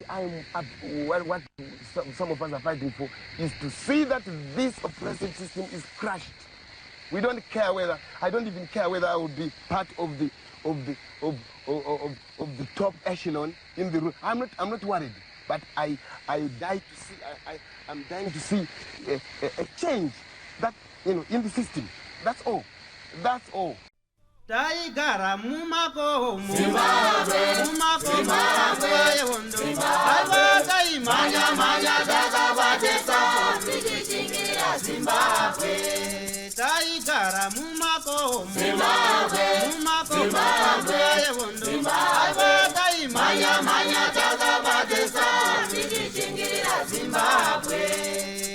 I'm up, what some of us are fighting for is to see that this oppressive system is crushed. We don't care whether, I don't even care whether I will be part of the, of the, of, of, of, of the top echelon in the room. I'm not worried, but I die to see, I'm dying to see a change that, you know, in the system. That's all. That's all. Taigara mumakomo, mumakomo nguva yehondo. Aiwa, taimhanya mhanya takabatesa tichichingira Zimbabwe. Taigara mumakomo, mumakomo nguva yehondo. Aiwa, taimhanya mhanya takabatesa tichichingira Zimbabwe.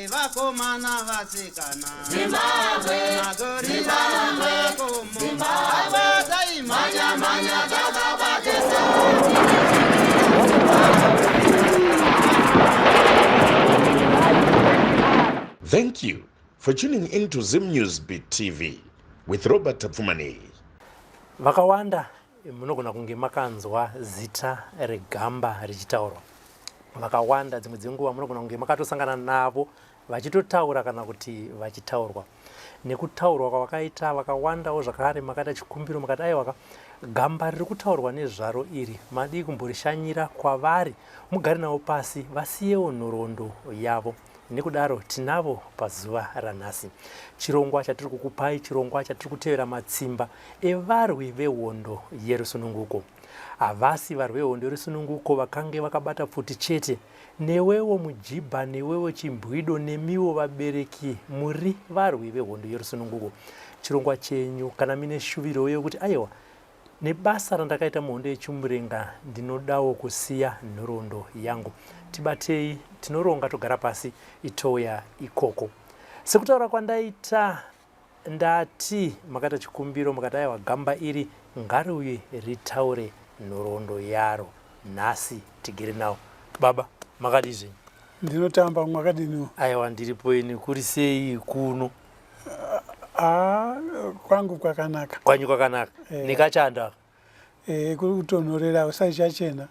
Vakomana, vasikana, magorira mumakomo. Aiwa, taimhanya mhanya takabatesa tichichingira Zimbabwe. Thank you for tuning in to Zim News Beat TV with Robert Tafumani. Vakawanda munogona kunge makanzwa zita regamba richitaurwa. Vakawanda dzimwe dzenguva munogona kunge makatosangana navo vachitotaura kana kuti vachitaurwa. Nekutaurwa kwavakaita, vakawandawo zvakare makaita chikumbiro, makati aiwaka, gamba riri kutaurwa nezvaro iri madii kumborishanyira kwavari, mugare navo pasi, vasiyewo nhoroondo yavo. Nekudaro tinavo pazuva ranhasi. Chirongwa chatiri kukupai chirongwa chatiri kutevera matsimba evarwi vehondo yerusununguko. Havasi varwi vehondo yerusununguko vakange vakabata pfuti chete. Newewo mujibha, newewo chimbwido, nemiwo vabereki muri varwi vehondo yerusununguko. Chirongwa chenyu kana mine shuviro yekuti aiwa, nebasa randakaita muhondo yechimurenga ndinodawo kusiya nhoroondo yangu, tibatei, tinoronga, togara pasi, itouya ikoko. Sekutaura kwandaita, ndati makaita chikumbiro, mukati aiwa, gamba iri ngariuye ritaure nhoroondo yaro. Nhasi tigere nawo. Baba, makadii zvenyu? Ndinotamba, mwakadiniwo? Aiwa, ndiripo ini. Kuri sei kuno? A, kwangu kwakanaka. Kwanyu kwakanaka? Eh. Nekachanda? Kuri kutonhorera, usai chachena.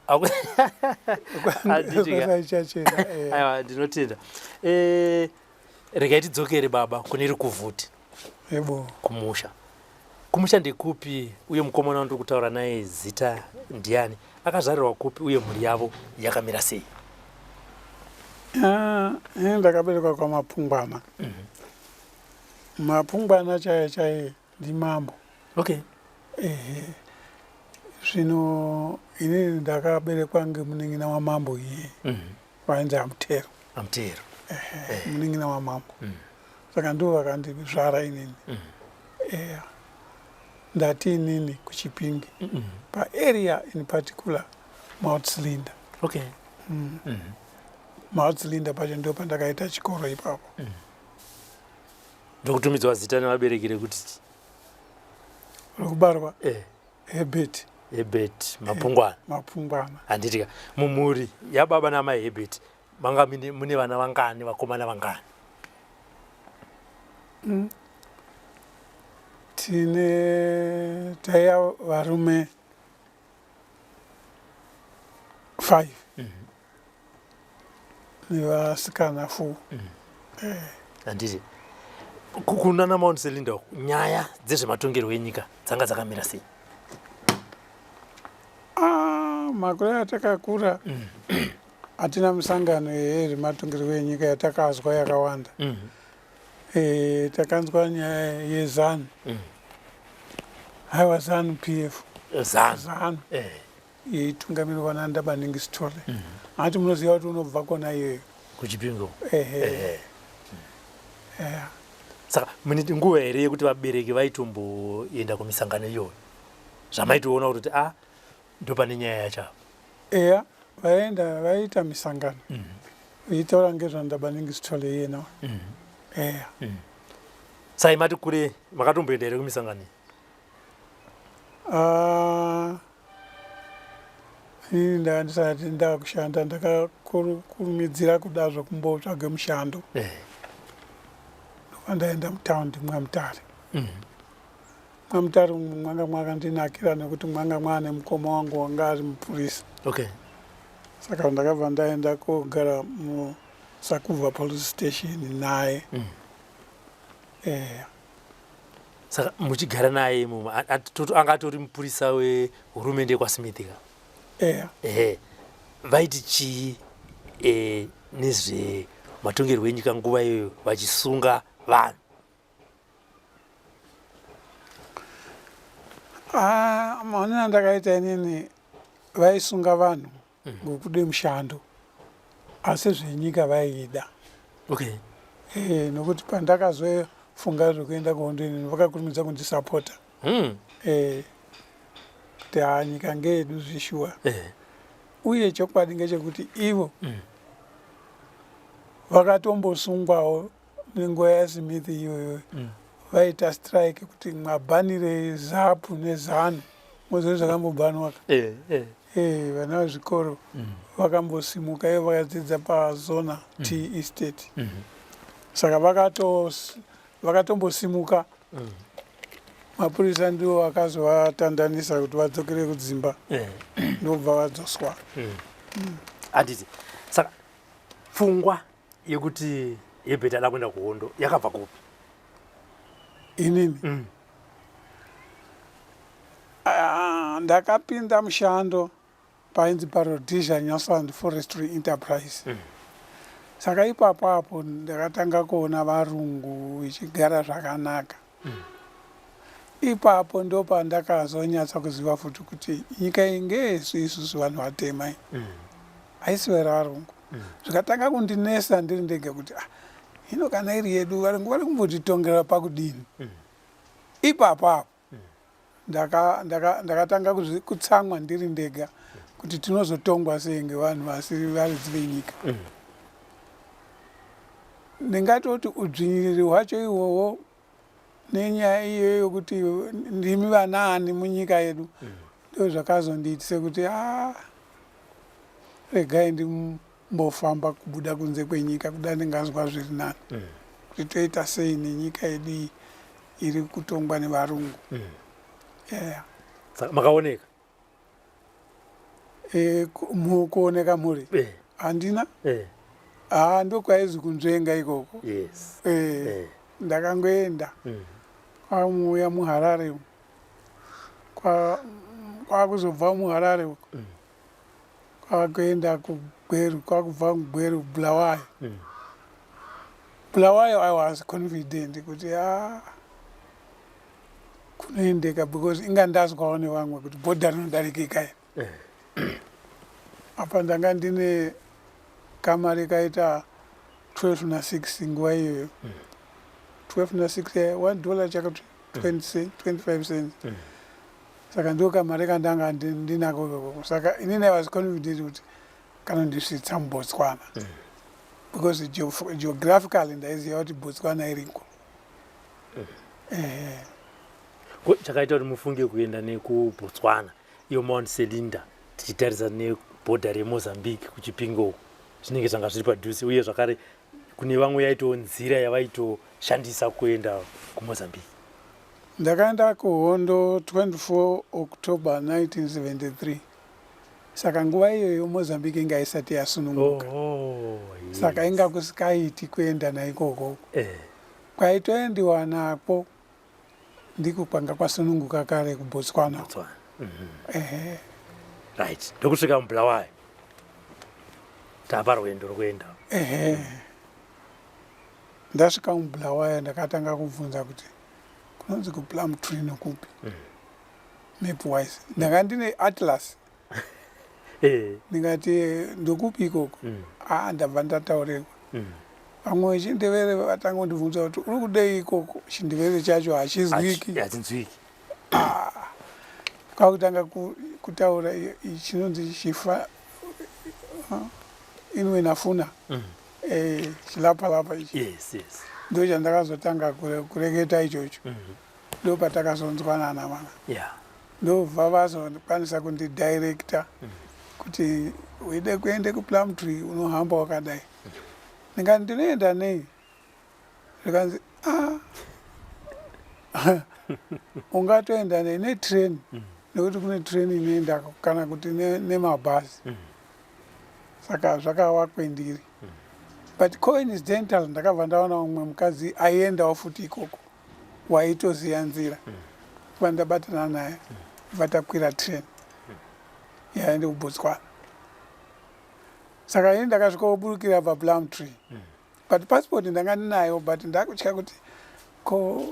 Handiti ka? Usai chachena. Aiwa, ndinotenda. Regai tidzokere, baba, kune rukuvhute. Ebo. Kumusha. Kumusha ndekupi, uye mukomana wandiri kutaura naye zita ndiani, akazvarirwa kupi, uye mhuri yavo yakamira sei? Ah, ini ndakaberekwa kwaMapungwana. Mapungwana chaiye chaiye ndimambo. Ehe, zvino inini ndakaberekwa ngemunin'ina wamambo iye vainzi Amutero. Amutero. Ehe, munin'ina wamambo, saka ndivo vakandizvara inini. Eya, ndati inini kuChipinge, paarea in particular Mount Selinda. Mount Selinda pacho ndo pandakaita chikoro ipapo. Ndokutumidzwa zita nevabereki rekuti? Rokubarwa? Eh. Hebert. Hebert Mapungwana. Mapungwana. Handitika, mumhuri yababa namai Hebert manga mune vana vangani, vakomana vangani? Tine, taiya varume 5 nevasikana 4. Handiti kunana Mount Selinda uku, nyaya dzezvematongerwo enyika dzanga dzakamira sei? Ah, makore atakakura hatina misangano yezvematongerwo enyika yatakazwa yakawanda. Takanzwa nyaya yeZANU, haiwa, ZANU PF. ZANU. ZANU yeitungamirwa naNdabaningi Sithole. Hati munoziva kuti unobva kona iyoyo. KuChipinge. Ehe. Eya. Saka mune nguva here yekuti vabereki vaitomboenda kumisangano iyoyo, zvamaitoona kuti a ndo pane nyaya yacho apa? Eya, vaenda, vaiita misangano veitaura ngezvaNdabaningi Sithole iyena. Eya. Sai mati kure, makatomboenda here kumisangano iyi? Ah, inini ndanga ndisati ndakushanda, ndakakurumidzira kuda zvokumbotsvage mushando. Ndobva ndaenda mutaundi mwaMutare. MwaMutare umu mwanga mwakandinakira nekuti mwanga mwaane mukoma wangu wanga ari mupurisa. Saka ndakabva ndaenda kogara muSakubva police station naye. Eya. Saka muchigara naye imomo, anga atori mupurisa wehurumende yekwaSmith ka? Eya. Ehe, vaiti chii nezvematongerwo enyika nguva iyoyo vachisunga vanhu? Ah, maonero andakaita inini, vaisunga vanhu ngokude mushando, asi zvenyika vaiida. Eh, nokuti pandakazofunga zvekuenda kuhondo inini, vakakurumidza kundisapota. Eh, kuti haa, nyika ngeyedu zvishuwa. Uye chokwadi ngechekuti ivo vakatombosungwawo nenguva yaSmith iyoyo. Vaita strike kuti mwabhanire ZAPU neZANU, moziva zvakambobhanwa ka. Eh, vana vezvikoro vakambosimuka ivo vakadzidza paZona Tea Estate. Saka vakatombosimuka, mapurisa ndiwo akazovatandanisa kuti vadzokere kudzimba, ndobva vadzoswa. Handiti. Saka pfungwa yekuti Hebert ada kuenda kuhondo yakabva kupi? Inini? Ah, ndakapinda mushando painzi paRhodesia Nyasaland Forestry Enterprise. Saka ipapo apo ndakatanga kuona varungu ichigara zvakanaka. Ipapo ndo pandakazonyatsa kuziva futi kuti nyika iyi ngeyesu isusu vanhu vatema, iyi haisi varungu. Zvikatanga kundinesa ndiri ndega kuti, ah, hino kana iri yedu, varungu vari kumbotitongera pakudini? Ipapo apo ndakatanga kutsamwa ndiri ndega kuti tinozotongwa sei ngevanhu vasiri varidzi venyika. Ndingatoti udzvinyiriri hwacho ihwohwo nenyaya iyoyo yokuti ndimi vanaani munyika yedu ndo zvakazondiitise kuti a, regai ndimbofamba kubuda kunze kwenyika, kuda ndingazwa zviri nani kuti toita sei nenyika yedu iyi iri kutongwa nevarungu. Yeah. Saka makaoneka? E, kuoneka mhuri? Handina. Haa, ndokwaizi kunzvenga ikoko. Ndakangoenda kwamuuya muHarare umu, kwakuzobva muHarare uko kwakuenda kuGweru, kwakubva muGweru Bulawayo. Bulawayo I was confident kuti a, kunoendeka, because inga ndazwawo nevamwe kuti bhodha rinodarikika iri. Apa ndanga ndine kamari kaita 12 na6 nguva iyoyo, 12 na6, $1 chakati 20 cent, 25 cents. Saka ndo kamari kandanga ndinako ikoko. Saka inini I was confident kuti kanondisvitsa muBotswana, because geographically ndaiziva kuti Botswana iriko. Ehe. Ko chakaita kuti mufunge kuenda nekuBotswana, iyo Mount Selinda, tichitarisa nebhodha reMozambique kuChipinge uko, zvinenge zvanga zviri padhuze, uye zvakare kune vamwe yaitoo nzira yavaitoshandisa kuenda kuMozambique? Ndakaenda kuhondo 24 October 1973. Saka nguva iyoyo Mozambique inga isati yasununguka. Saka inga kusikaiti kuenda naikoko. Kwaitoendiwa nako ndiko kwanga kwasununguka kare, kuBotswana. Botswana. Ehe. Right, ndokusvika muBulawayo, tapa rwendo rwekuenda. Ehe, ndasvika muBulawayo ndakatanga kubvunza kuti kunonzi kuPlumtree nokupi, map wise. Ndanga ndine atlas. Ndingati ndokupi ikoko? Aa, ndabva ndataurirwa. Vamwe vechiNdevere vatanga kundibvunza kuti uri kudei ikoko, chiNdevere chacho hachizwiki. Hachinzwiki. Kwakutanga kutaura chinonzi chifa inwe nafuna, chilapalapa ichi. Ndo chandakazotanga kureketa ichocho. Ndo patakazonzwanana mana. Ndobva vazokwanisa kundidirecta kuti uide kuende kuPlumtree unohamba wakadai. Ndikati ndinoenda nei? Zvikanzi, a, ungatoenda nei, netrain, nekuti kune train inoendako, kana kuti nemabhazi. Saka zvakawa kwendiri. But coincidental ndakabva ndaona umwe mukadzi aiendawo futi ikoko waitoziva nzira. Bva ndabatana naye bva takwira train yaende kuBotswana. Saka ini ndakasvika kuburukira paPlumtree. But passport ndanga ndinayo but ndakutya kuti ko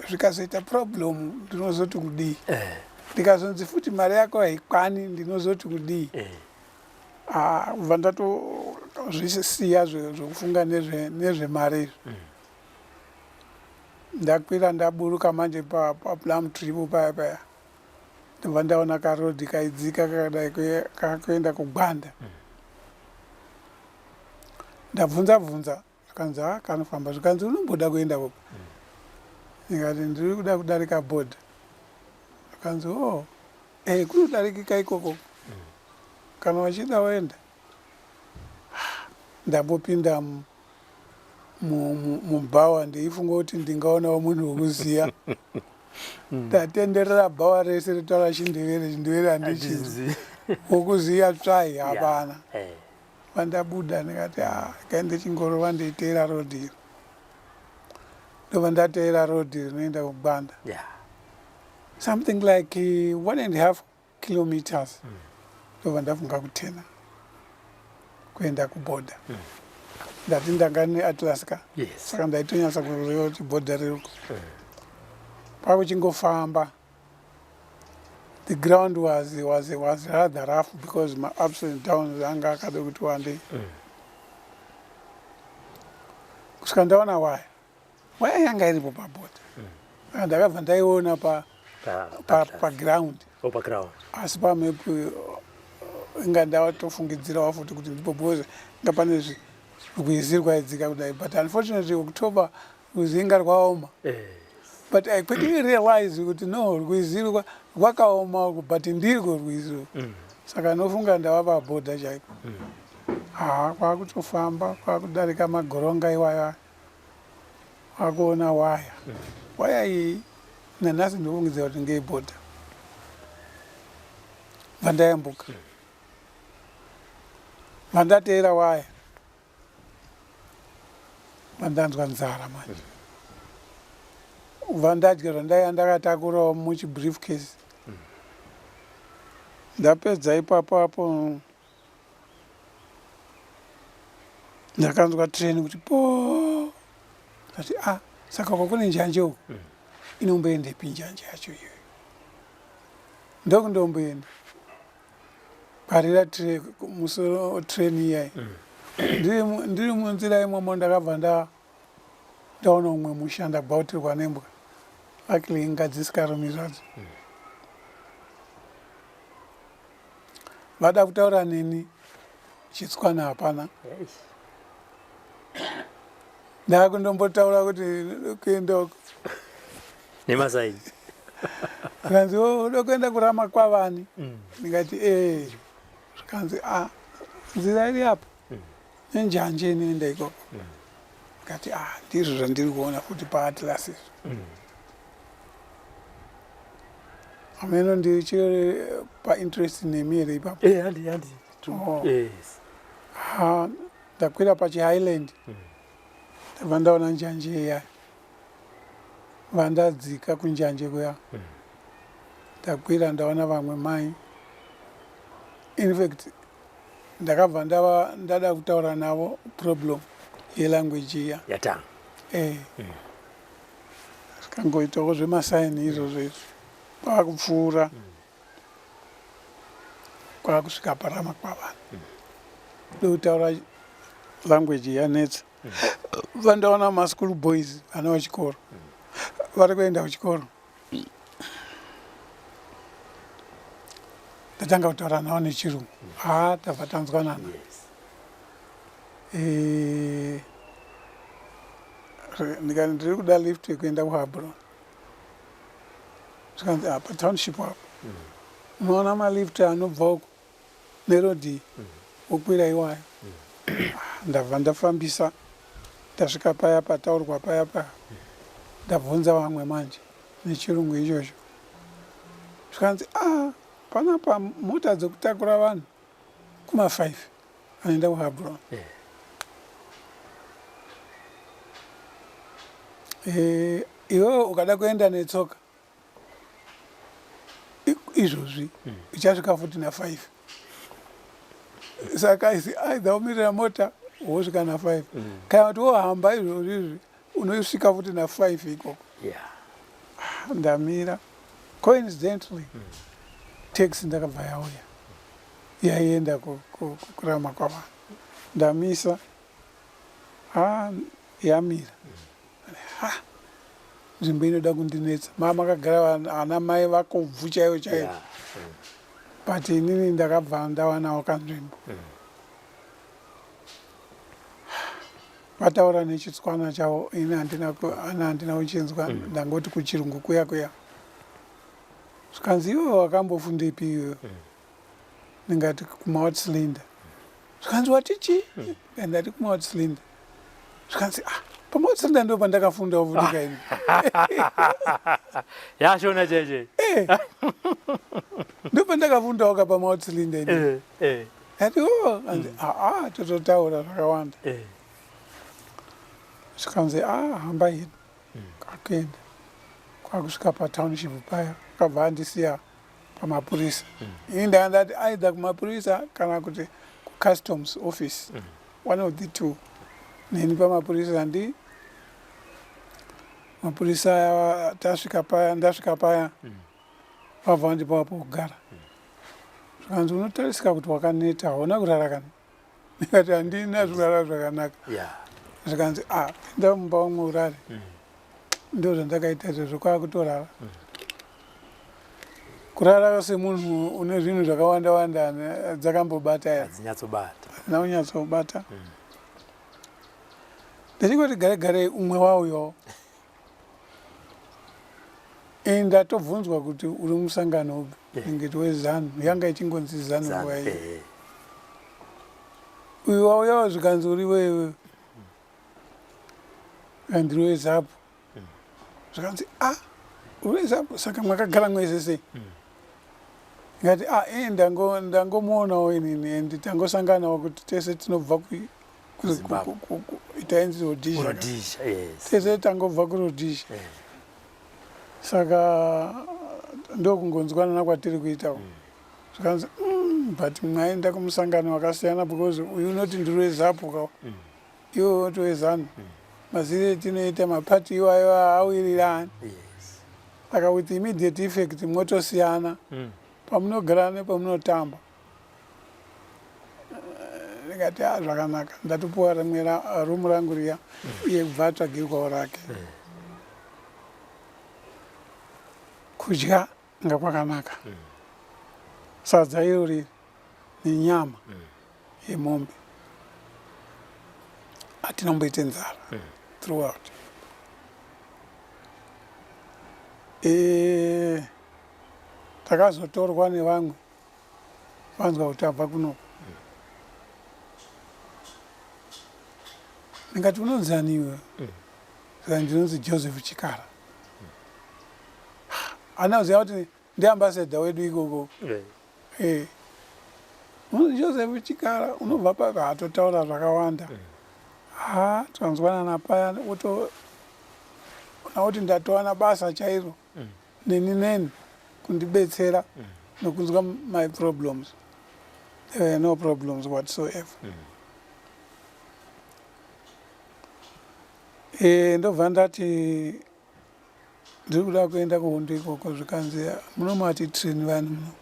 zvikazoita problem ndinozoti kudii. Ndikazonzi futi mari yako haikwani ndinozoti kudii. Ah, kubva ndatozvisiya zvekufunga nezvemari izvi. Ndakwira ndaburuka manje paPlumtree po paya paya. Ndobva ndaona karodhi kaidzika kakadai kakuenda kuGwanda. Ndabvunza bvunza zvikanzi ha kanofamba zvikanzi unomboda kuenda kupi? Ndikati ndiri kuda kudarika bhodha. Zvikanzi oh eh kunodarikika ikoko. Kana uchida woenda. Ndambopinda mubhawa ndeifunga kuti ndingaonawo munhu wekuziya. Ndatenderera bhawa rese ritaura chindevere, chindevere handichinzwi. Wokuziya tsvai hapana. Pandabuda ndikati ah regai ndichingorova ndeiteera road iri. Ndobva ndateera road rinoenda kuGwanda. Something like 1.5 kilometers ndobva ndafunga kutena kuenda kubhodha. Ndati ndanga neatlas ka. Saka ndaitonyatsa kuziva kuti bhodha riri uko. Kwakuchingofamba. The ground was, was, was rather rough because my ups and downs anga akada kuti wandei. Kusvika ndaona waya. Waya yanga iripo pabhodha. Saka ndakabva ndaiona pa paground. Oh, paground. Asi pamap inga ndatofungidzirawo futi kuti ndipo because inga pane rwizi rwaidzika kudai but unfortunately October rwizi inga rwaoma. But I quickly realized kuti no rwizi rwakaoma uku but ndirwo rwizi urwu. Saka nofunga ndava pabhodha chaipo. Haa kwakutofamba kwakudarika magoronga iwaya kwakuona waya. Waya iyi nanhasi ndinofungidzira kuti ngeyebhodha. Bva ndayambuka. Bva ndateera waya. Bva ndanzwa nzara manje. Bva ndadya zvandaiya ndakatakurawo muchibriefcase. Ndapedza ipapo apo ndakanzwa train kuti po ndati ah saka uko kune njanje uko inomboendepi njanje yacho iyoyo ndokundomboenda parira musoro train iyai. Ndiri munzira imomo ndakabva ndaona umwe musha ndabautirwa nembwa. Luckily inga dzisikarumi zvadzo. Vada kutaura neni chitswana hapana. Ndakundombotaura kuti kuenda uko. Nemasaini. Zvikanzi unoda kuenda kurama kwavani? Ndikati eh. Zvikanzi ah nzira iri apa. Nenjanje inoenda ikoko. Ndikati ah ndizvo zvandiri kuona futi paatlas izvi. Hameno ndichiri painterest nemi here ipapo? Eh handi handi. Oh. Yes. Ha ndakwira pachihighland. Ndabva ndaona njanje iya. Vandadzika kunjanje kuya. Ndakwira ndaona vamwe mai. In fact ndakabva ndava ndada kutaura navo problem yelanguage iya. Yatanga. Eh. Zvikangoitawo zvemasaini izvozvo izvi. Kwakupfuura. Kwakusvika parama kwavanhu. Ndokutaura language yanetsa. Vandaona maschool boys vana vechikoro. Vari kuenda kuchikoro. Ndatanga kutaura navo nechirungu. Haa tabva tanzwanana. Ndikati ndiri kuda lift yekuenda kuHabron. Zvikanzi ah, patownship apo. Unoona malift anobva uko nerodhi wokwira iwayo. Ndabva ndafambisa ndasvika paya pataurwa paya paya. Ndabvunza vamwe manje nechirungu ichocho. Zvikanzi ah panapa mota dzekutakura vanhu kuma 5. Anoenda kuHabron. Eh, iwewe ukada kuenda netsoka izvozvi uchasvika futi na5. Saka isi either womirira mota wosvika na5, kana kuti wohamba izvozvi izvi unosvika futi na5 ikoko. Ndamira, coincidentally taxi ndakabva yauya yaienda kurama kwavanhu. Ndamisa, ha, yamira, ha, nzvimbo inoda kundinetsa. Maa makagara ana mai vakobvu chaivo chaivo. But inini ndakabva ndawanawo kanzvimbo. Vataura nechitswana chavo, ini handina ana handina kuchinzwa. Ndangoti kuchirungu kuya kuya. Zvikanzi, "Iwe wakambofundepi iwewe?" Ndingati, "KuMount Cylinder." Zvikanzi, "Wati chii?" Ndati, "KuMount Cylinder." Zvikanzi, "Ah, paMount Cylinder ndo pandakafundawo futi kaini." Yashona cheche. Eh. Ndo pandakafundawo ka paMount Cylinder ini. Ndati, "O." Anzi, "Aa, tototaura zvakawanda." Zvikanzi, "A, hamba hedu." Kakuenda kwakusvika patownship paya, akabva andisiya pamapurisa. Ini ndanga ndati either kumapurisa kana kuti kucustoms office, one of the two. Neni pamapurisa, ndi mapurisa aya. Tasvika paya, ndasvika paya, vabva vandipawo pokugara. Zvikanzi, "Unotarisika kuti wakaneta, hauna kurara kana." Ndikati, "Handina zkurara zvakanaka." Zvikanzi, "A, pinda mumba umwe urare." Ndo zvandakaita izvozvo, kwakutorara. Kurara semunhu une zvinhu zvakawanda wanda dzakambobata ya. Hadzinyatsobata. Handina kunyatsobata. Ndichingoti gare gare, umwe wauyawo. Ini ndatobvunzwa kuti, "Uri musangano upi?" Ndingeti, "WeZanu." Yanga ichingonzi Zanu nguva iyo. Uyu wauyawo, zvikanzi, "Uri wewe?" Ndiri weZapu. Zvikanzi, "A, uri weZapu, saka makagara mwese sei?" Ndikati, "A, ii ndangomuonawo inini and tangosanganawo kuti tese tinobva Zimbabwe. Itainzi Rhodesia. Rhodesia, yes. Tese tangobva kuRhodesia, saka ndokungonzwanana kwatiri kuitawo." Zvikanzi, but mwaenda kumusangano wakasiyana, because uyu unoti ndiri weZapu ka, iwe unoti weZanu. Mazire etinoita mapati iwayo haawirirani. Saka with immediate effect motosiyana pamunogara nepamunotamba." Ndikati, "A, zvakanaka." Ndatopuwa rimwe rumu rangu riya, uye kubva atsvagirwawo rake. Kudya nga kwakanaka, sadza irori nenyama yemombe. Hatina kumboite nzara throughout. Takazotorwa nevamwe vanzwa kuti abva kuno. Ndingati, "Unonzi ani iwe?" Saka, "Ndinonzi Joseph Chikara." Anoziva kuti ndiambassador wedu ikoko. "Unonzi Joseph Chikara, unobva pa." Atotaura zvakawanda. Ha, tanzwanana paya, otoona kuti ndatowana basa chairo. Neni neni kundibetsera nokunzwa my problems, there were no problems whatsoever. Ndobva ndati ndiri kuda kuenda kuhondo ikoko. Zvikanzi, "Muno hatitrain vanhu muno,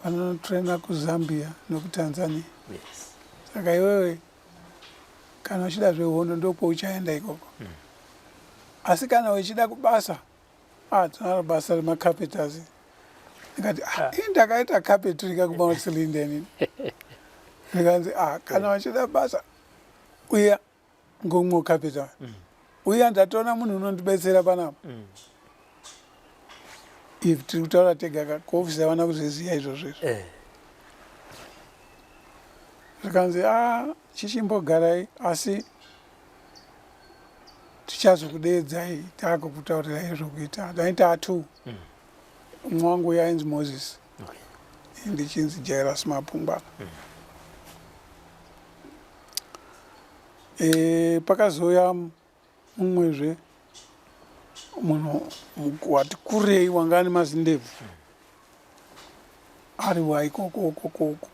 vanotraina kuZambia nekuTanzania. Saka iwewe kana uchida zvehondo ndokwauchaenda ikoko, asi kana uchida kubasa, ah, tinaro basa remacarpenters." Ndikati, "Ah, ini ndakaita carpentry kakuMount Selinda inini." Ndikanzi, "Ah, kana uchida basa uya ngomwe carpenter uya, ndatoona munhu unondibetsera panapa." If tiri kutaura tega ka, kuofisi havana kuzviziva izvozvo izvo. Zvikanzi, "A, chichimbogarai, asi tichazokudeedzai taakukutaurirai zvokuita." Taita two, umwe wangu uya ainzi Moses, ndichinzi Jairus Mapungwana. E, pakazouya mumwezve munhu wati kurei wanga ane mazindebvu ari waikoko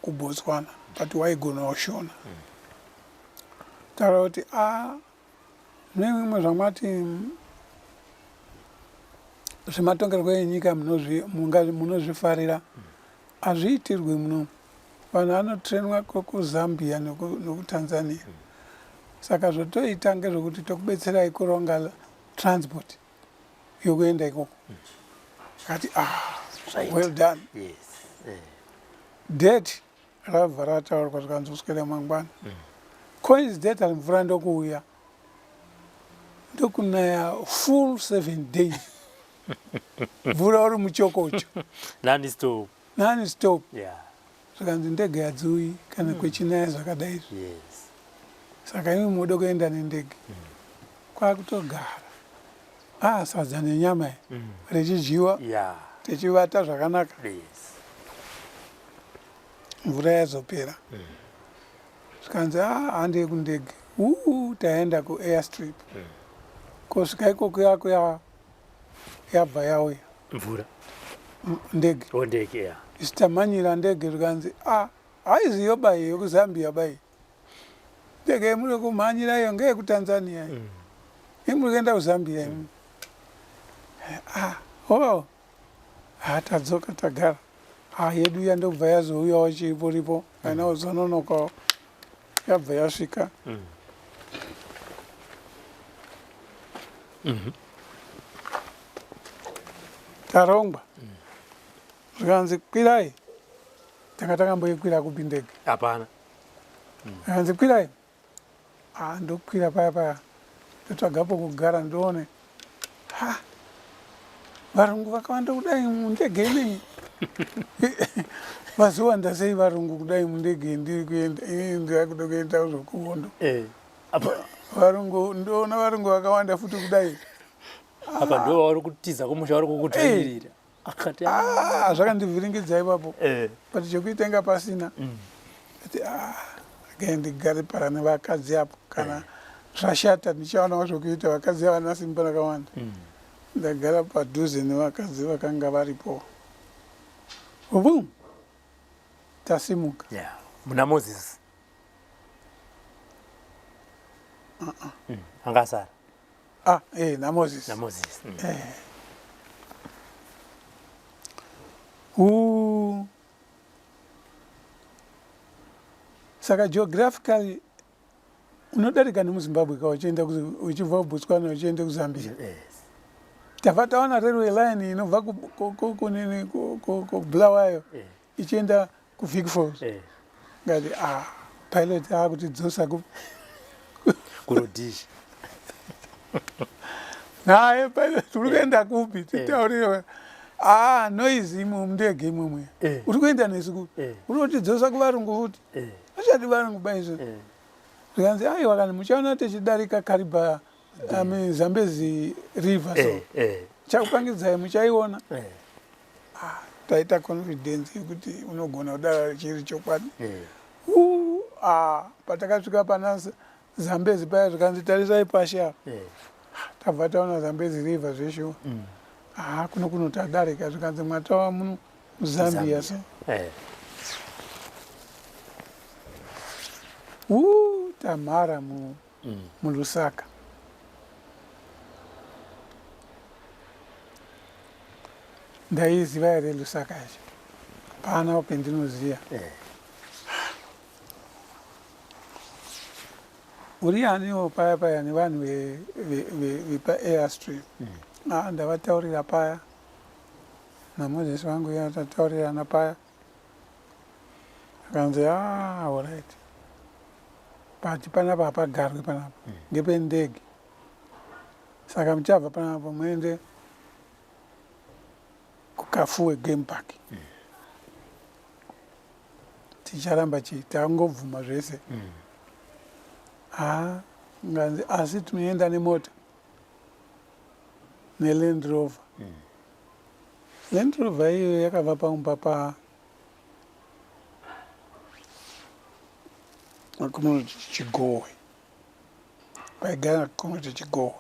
kuBotswana, but waigonawo Shona. Taura kuti a nemimwe zvamati zvematongerwo enyika munozvifarira hazviitirwi muno. Vanhu vanotrainwa kuZambia nekuTanzania. Saka zvotoita ngezvekuti tokubetserai kuronga transport yokuenda ikoko. Akati ah, well done. Yes. Date rabva rataurwa zvikanzi kuswera mangwana. Coincidentally mvura ndokuuya. Ndokunaya full 7 days. Mvura uri muchokocho. Non stop. Non stop. Yeah. Zvikanzi ndege hadziuyi kana kwechinaya zvakadai izvi. Yes. Saka imi mude kuenda nendege. Kwakutogara. Ah, sadza nenyama iyi. Richidyiwa. Yeah. Tichivata zvakanaka. Yes. Mvura yazopera. Zvikanzi ah, handei kundege. Uu, taenda ku airstrip. Kusvika ikoko yako yabva yauya. Mvura. Ndege. Oh, ndege, yeah. Isu tamhanyira ndege zvikanzi ah, haiziyo bai yekuZambia bai. Ndege yemuri kumhanyira iyo ngeyekuTanzania. Imuri kuenda kuZambia imi. Ah, oh. Ah, tadzoka tagara. Ah, yedu iya ndobva yazouyawo chiripo ripo. Haina kuzononokawo. Yabva yasvika. Tarongwa. Zvikanzi kwirai. Tanga takamboikwira kupi ndege? Hapana. Zvikanzi kwirai. Ah, ndokwira paya paya. Ndotsvaga pokugara ndione. Ha. Varungu vakawanda kudai mundege ineyi. Vazowanda sei varungu kudai mundege ndiri kuenda, inini ndiri kuenda kuhondo. Apa Varungu, ndoona varungu vakawanda futi kudai. Apa ndo vari kutiza kumusha vari kukudzvinyirira. Akati ah, zvakandivhiringidza ipapo. But chekuita inga pasina. Ati ah, again ndigare para nevakadzi apo kana zvashata ndichaonawo zvokuita, vakadzi havana simba rakawanda. Ndagara padhuze nevakadzi vakanga varipo. Boom! Tasimuka. Yeah. Muna Moses. Anga asara. Ah, naMoses. NaMoses. Saka geographically unodarika nemuZimbabwe ka uchienda uchibva kuBotswana uchienda kuZambia. Yes. Tabva taona railway line inobva kuBulawayo ichienda kuVic Falls. Ngati ah, pilot akutidzosa kuRhodesia. Naye pilot uri kuenda kupi? Titaurire. Ah, noise imo mundege imwomwe. Uri kuenda nesu kupi? Uri kutidzosa kuvarungu futi. Achati varungu baizvo. Zvikanzi aiwa kana muchaona tichidarika Kariba, I mean, Zambezi River so. Chakupangidzai muchaiona. Ah, taita confidence yekuti unogona kudara chiri chokwadi. Ah, patakasvika pana Zambezi paya zvikanzi tarisai pashi apa. Tabva taona Zambezi River zveshuwa. Ah, kuno kuno tadarika zvikanzi mwatava muno muZambia so. Tamhara muLusaka. Ndaiziva here Lusaka yacho? Hapana pendinoziva. Uri aniwo paya paya nevanhu vepa airstrip. Ah, ndavataurira paya. NaMoses wangu iya tataurirana paya. Akanzi ah, alright. But panapa hapagarwi panapa. Ngependege. Saka muchabva panapa muende kuKafuwe Game Park. Ticharamba chii tangobvuma zvese. Ah, nganzi asi tinoenda nemota. NeLand Rover. Land Rover iyo yakabva paumba pa kunoti Chigowe. Paigara Comrade Chigowe.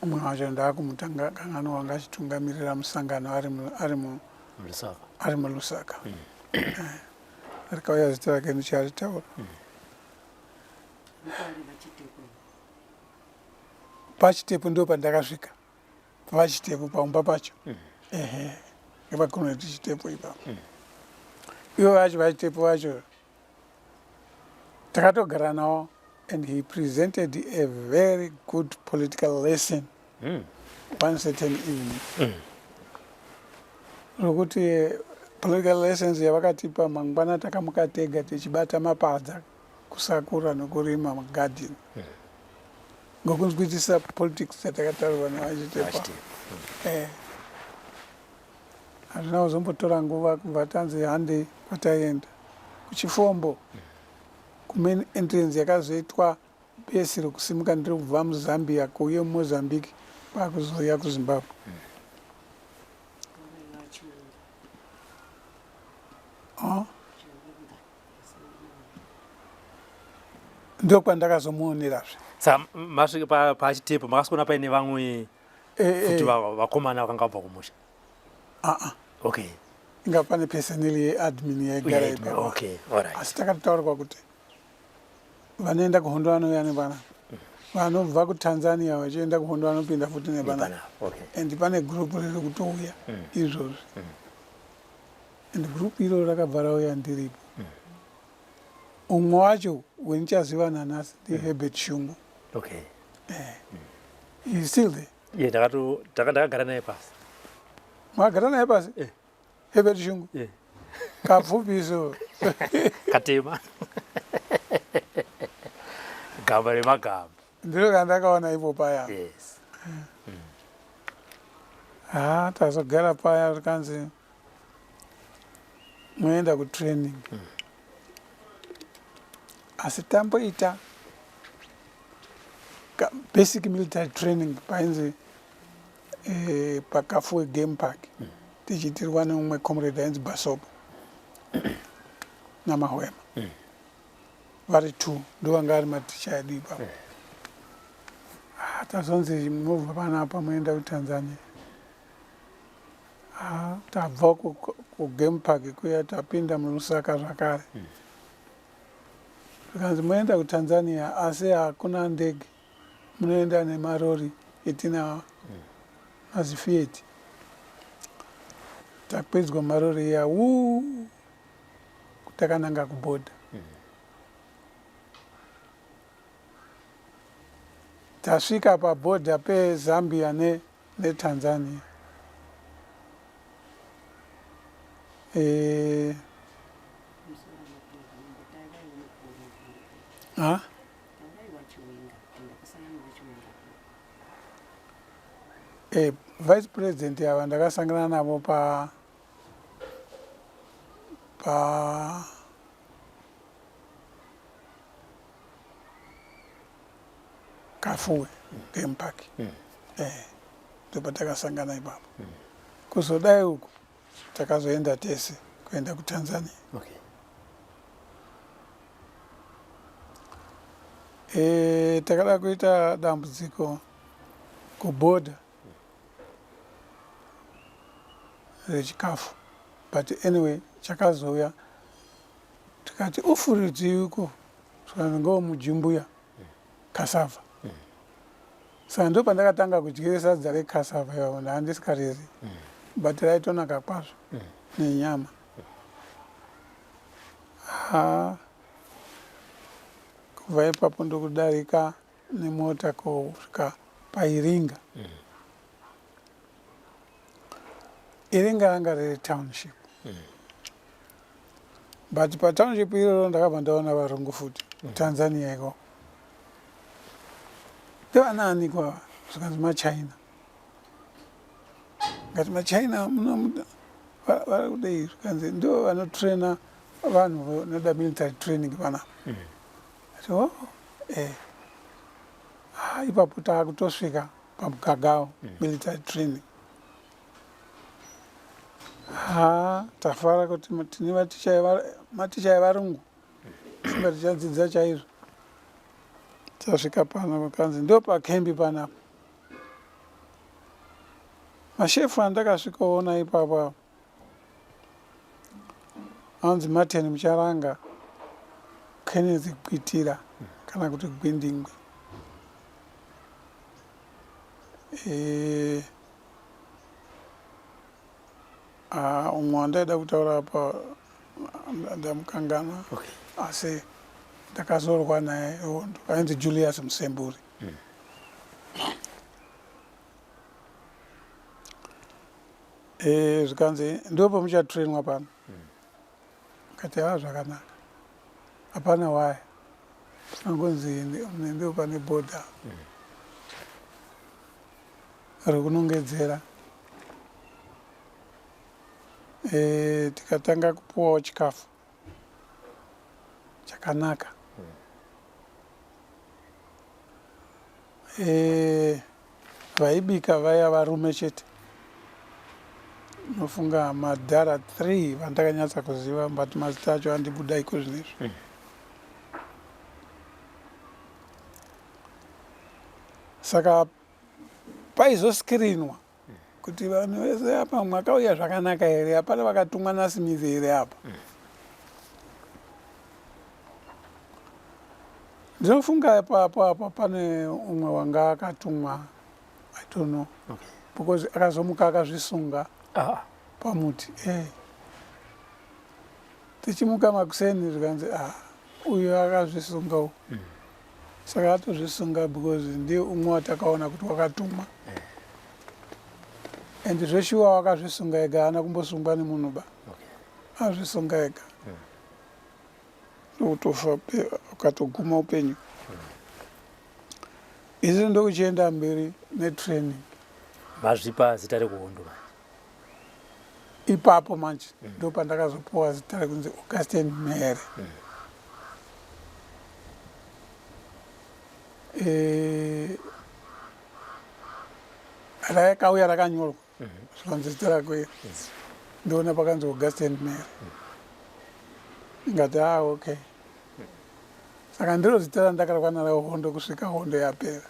Umwe wacho ndakumutanga kanganwa wanga achitungamirira musangano ari ari mu Lusaka. Ari muLusaka. Rikauya zita rake ndicharitaura. PaChitepo ndo pandakasvika. PaChitepo paumba pacho. Ehe. NgepaComrade Chitepo ipapo. Ivo vacho vaChitepo vacho takatogara navo and he presented a very good political lesson one certain evening. Rokuti political lessons yavakatipa mangwana takamuka tega tichibata mapadza kusakura nokurima magadheni. Ngokunzwisisa politics dzatakataurwa nevaChitepo. Eh. Hazvina kuzombotora nguva kubva tanzi handei kwataienda. KuChifombo. Kumain entrance yakazoitwa bhesi rokusimuka ndiri kubva muZambia kuuye muMozambique kwakuzouya kuZimbabwe. Oh. Ndokwandakazomuonerazve. Saka masvika paChitepo makasikuona paine vamwe futi vakomana vakanga vabva kumusha? Aa. Okay. Inga pane personnel yeadmin yaigara ipapo. Okay, alright. Asi takataurirwa kuti vanoenda kuhondo vanouya nepana. Vanobva kuTanzania vachienda kuhondo vanopinda futi nepana. Okay. And pane group riri kutouya izvozvi. And group iroro rakabva rauya ndiripo. Umwe wacho wendichaziva nanhasi ndiHerbert Shungu. Okay. He is still there. Yeah, ndakagara naye pasi. Makagara naye pasi? Eh. Herbert Shungu? Yeah. Kapfupi so. Katema. Gamba remagamba. Ndiro randakaona ipo paya. Yes. Ha, tazogara paya rikanzi moenda kutraining. Asi tamboita basic military training painzi paKafuwe Game Park tichiitirwa neumwe comrade ainzi Basopo naMahwema. Vari 2 ndovanga vari maticha edu ipapo. Tazonzi mobva panapa moenda kuTanzania. Tabva kuGame Park kuya tapinda muLusaka zvakare. Zvikanzi moenda kuTanzania asi hakuna ndege, munoenda nemarori etinawo maziFiat. Takwidzwa marori iya wuu takananga kubhodha. Tasvika pabhodha peZambia neTanzania. Ha? Vice President ava ndakasangana navo pa pa Kafuwe Game Park. Ndopatakasangana ipapo. Kuzodai uku takazoenda tese kuenda kuTanzania. Okay. Takada kuita dambudziko kubhodha rechikafu, but anyway chakazouya tikati ufuridziko zvikanzi ngomujimbuya cassava. Saka ndo pandakatanga kudyira sadza recassava ipapo, ndaandisikarezi, but raitonaka kwazvo nenyama. Ha, kubva ipapo ndokudarika nemota kusvika paIringa. Iringa ranga riri township. But patownship iroro ndakabva ndaona varungu futi, Tanzania ikoko. Ndevanaani kwava? Zvikanzi maChina. Ngati maChina vari kudei? Zvikanzi ndo vanotraina vanhu vanoda military training panapa. Ati oh, eh. Ah, ipapo taakutosvika paMugagao military training. Ha, tafara kuti tine maticha evarungu, simba tichadzidza chaizvo. Tasvika pano vakanzi ndo pakembi panapa. Mashefu andakasvikoona ipapo anzi Martin Mucharanga, Kenneth Gwitira kana kuti Gwindingwi, umwe wandaida kutaura apa ndamukanganwa. Asi ndakazorwa naye hondo, ainzi Julius Musemburi. Zvikanzi ndo pamuchatrainwa pano. Kati ha, zvakanaka, hapana waya, angonzi ndo pane bhodha rekunongedzera. Tikatanga kupuwawo chikafu chakanaka. Vaibika vaya varume chete. Nofunga madhara 3 vandakanyatsa kuziva, but mazita acho andibuda iko zvinezvi. Saka paizoskirinwa kuti vanhu vese apa mwakauya zvakanaka here, hapana vakatumwa naSmith here apa. Ndinofunga ipapo apa pane umwe wanga akatumwa, I don't know, because akazomuka akazvisunga pamuti. Tichimuka makuseni zvikanzi, ah, uyu akazvisunga uyu. Saka atozvisunga because ndiye umwe watakaona kuti wakatumwa. And zveshuwa wakazvisunga ega, haana kumbosungwa nemunhu ba. Azvisunga ega, ndokutofa, ukatoguma upenyu. Izvi ndokuchienda mberi netraining. Mazvipa zita rekuhondo manje? Ipapo manje ndo pandakazopuwa zita rekunzi Augustin Mhere. Rakauya rakanyorwa, zvikanzi zita rako iri. Ndoona pakanzi Augustin Mhere, ngati ah, okay. Saka ndiro zita randakarwa naro hondo kusvika hondo yapera.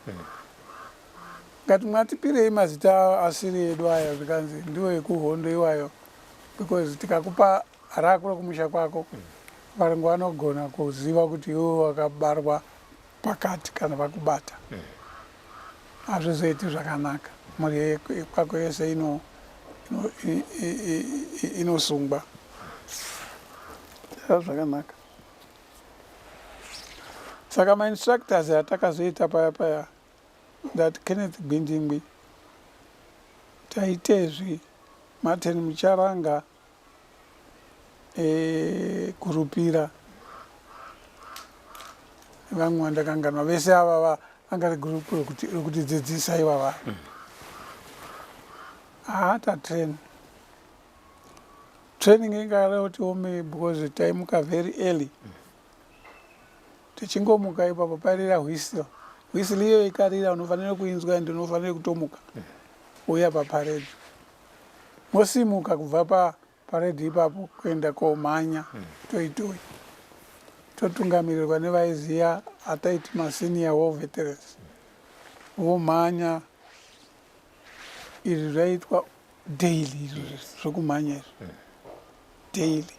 Ngati mwatipirei mazita asiri edu aya? Zvikanzi ndiwo ekuhondo iwayo, because tikakupa rako rekumusha kwako, varungu vanogona kuziva kuti iwe wakabarwa pakati. Kana vakubata, hazvizoiti zvakanaka, mhuri kwako yese inosungwa. Zvakanaka. Saka mainstructors atakazoita paya paya, ndati Kenneth Gwindingwi, Taitezvi, Martin Mucharanga, Kurupira, vamwe vandakanganwa. Vese ava vanga ri group rokutidzidzisa ivava. Haa, tatrain, training ingara kuti ome because taimuka very early. Tichingomuka ipapo pairira whistle. Whistle iyoyo ikarira, unofanira kuinzwa ende unofanira kutomuka uya paparade. Mosimuka kubva paparade ipapo kuenda komhanya toi toi, totungamirirwa nevaiziya ataiti masenior war veterans, vomhanya. Izvi zvaiitwa daily, izvo zvokumhanya izvi daily,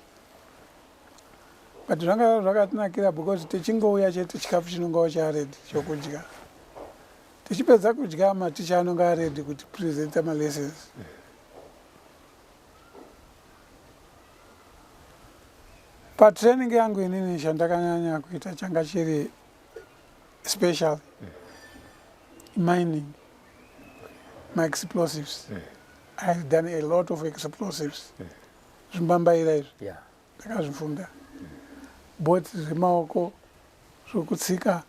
but zvanga zvakatinakira because tichingouya chete chikafu chinongawo chaready chokudya. Tichipedza kudya, maticha anonga aready kuti presenta malessons. Patraining yangu inini, chandakanyanya kuita changa chiri special, mining, maexplosives. I have done a lot of explosives, zvimbambaira izvi. Ndakazvifunda, both zvemaoko zvokutsika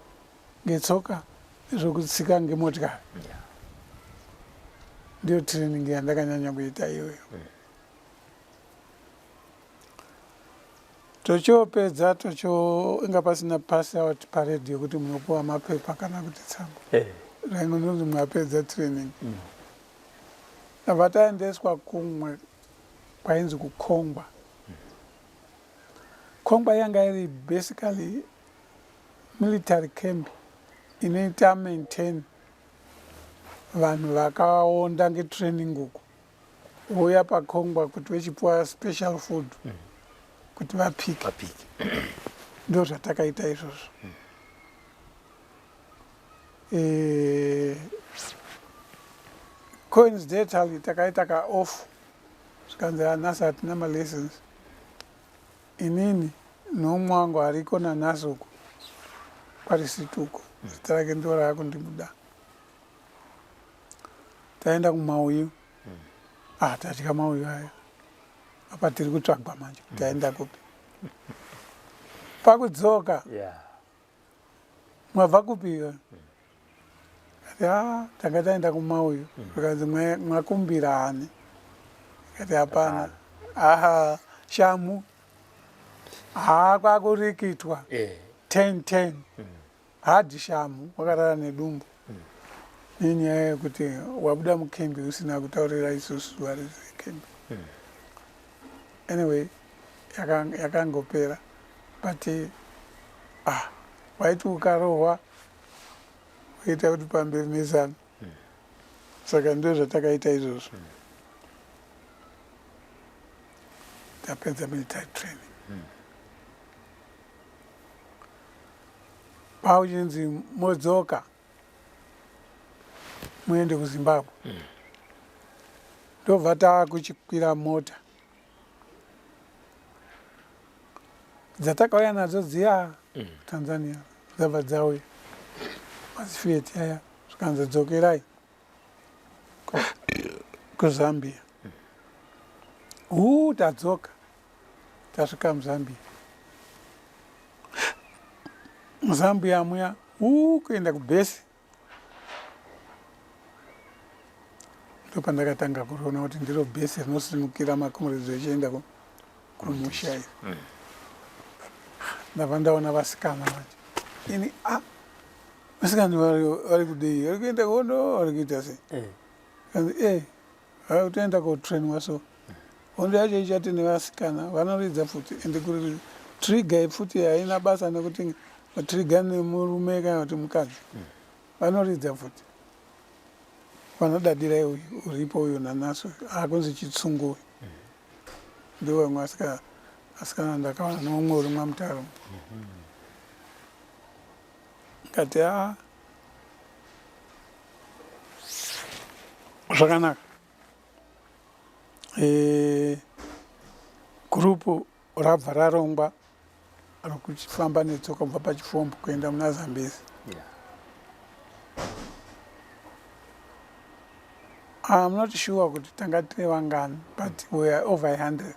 ngetsoka nezvokutsika ngemotikari. Ndiyo training yandakanyanya kuita iyoyo. Tochopedza, tocho inga pasina pass out parade yekuti munopuwa mapepa kana kuti tsamba. Zvaingonzi mwapedza training. Tabva taendeswa kumwe. Kwainzi kuKongwa. Kongwa yanga iri basically military camp inoita maintain vanhu vakaonda ngetraining uku vouya paKongwa kuti vechipuwa special food kuti vapike. Vapike. Ndo zvatakaita izvozvo. Coincidentally takaita kaoff, zvikanzi hanasi hatina malessons. Inini noumwe wangu ariko nanhasi uku kwarisituko, zita rake ndo raakundibuda. Taenda kumauyu, ah, tadya mauyu aya, apa tiri kutsvagwa manje kuti taenda kupi. Pakudzoka, mwabva kupi? Kati a tanga taenda kumauyu. Zvikanzi mwakumbira ani? Kati hapana. Aha, shamu haa, kwakurikitwa. 10 10 hadhi shamu, wakarara nedumbu nenyaya yekuti wabuda mukembi usina kutaurira isusu varidzi vekembi. Anyway, yakangopera, but ah, waiti ukarohwa uita kuti pamberi nezano. Saka ndo zvatakaita izvozvo. Tapedza military training, pauchinzi modzoka muende kuZimbabwe. Ndobva taakuchikwira mota dzatakauya nadzo dziya Tanzania, dzabva dzauya maziFiat aya, zvikanzi dzokerai kuZambia. Huu, tadzoka, tasvika muZambia. MuZambia muya, huu, kuenda kubhesi, ndopandakatanga kuona kuti ndiro bhesi rinosimukira macomrades vechienda kumusha iri. Ndabva ndaona vasikana manje. Ini, a vasikana vari kudei? Vari kuenda hondo? Vari kuita sei? Kanzi vari kutoenda kotrainwa. So hondo yacho ichati nevasikana vanoridza pfuti, ende kuri trigger yepfuti haina basa nekuti trigger nemurume kana kuti mukadzi, vanoridza pfuti. Vanodadira uyu uripo uyu nanhasi akunzi Chitsungu uyu. Ndo vamwe asikana ndakaona neumwe uri mwamutaro. Ngati a zvakanaka. Gurupu rabva rarongwa rokuchifamba netsoka kubva paChifombo kuenda muna Zambezi. I'm not sure kuti tanga tine vangani, but we are over 100.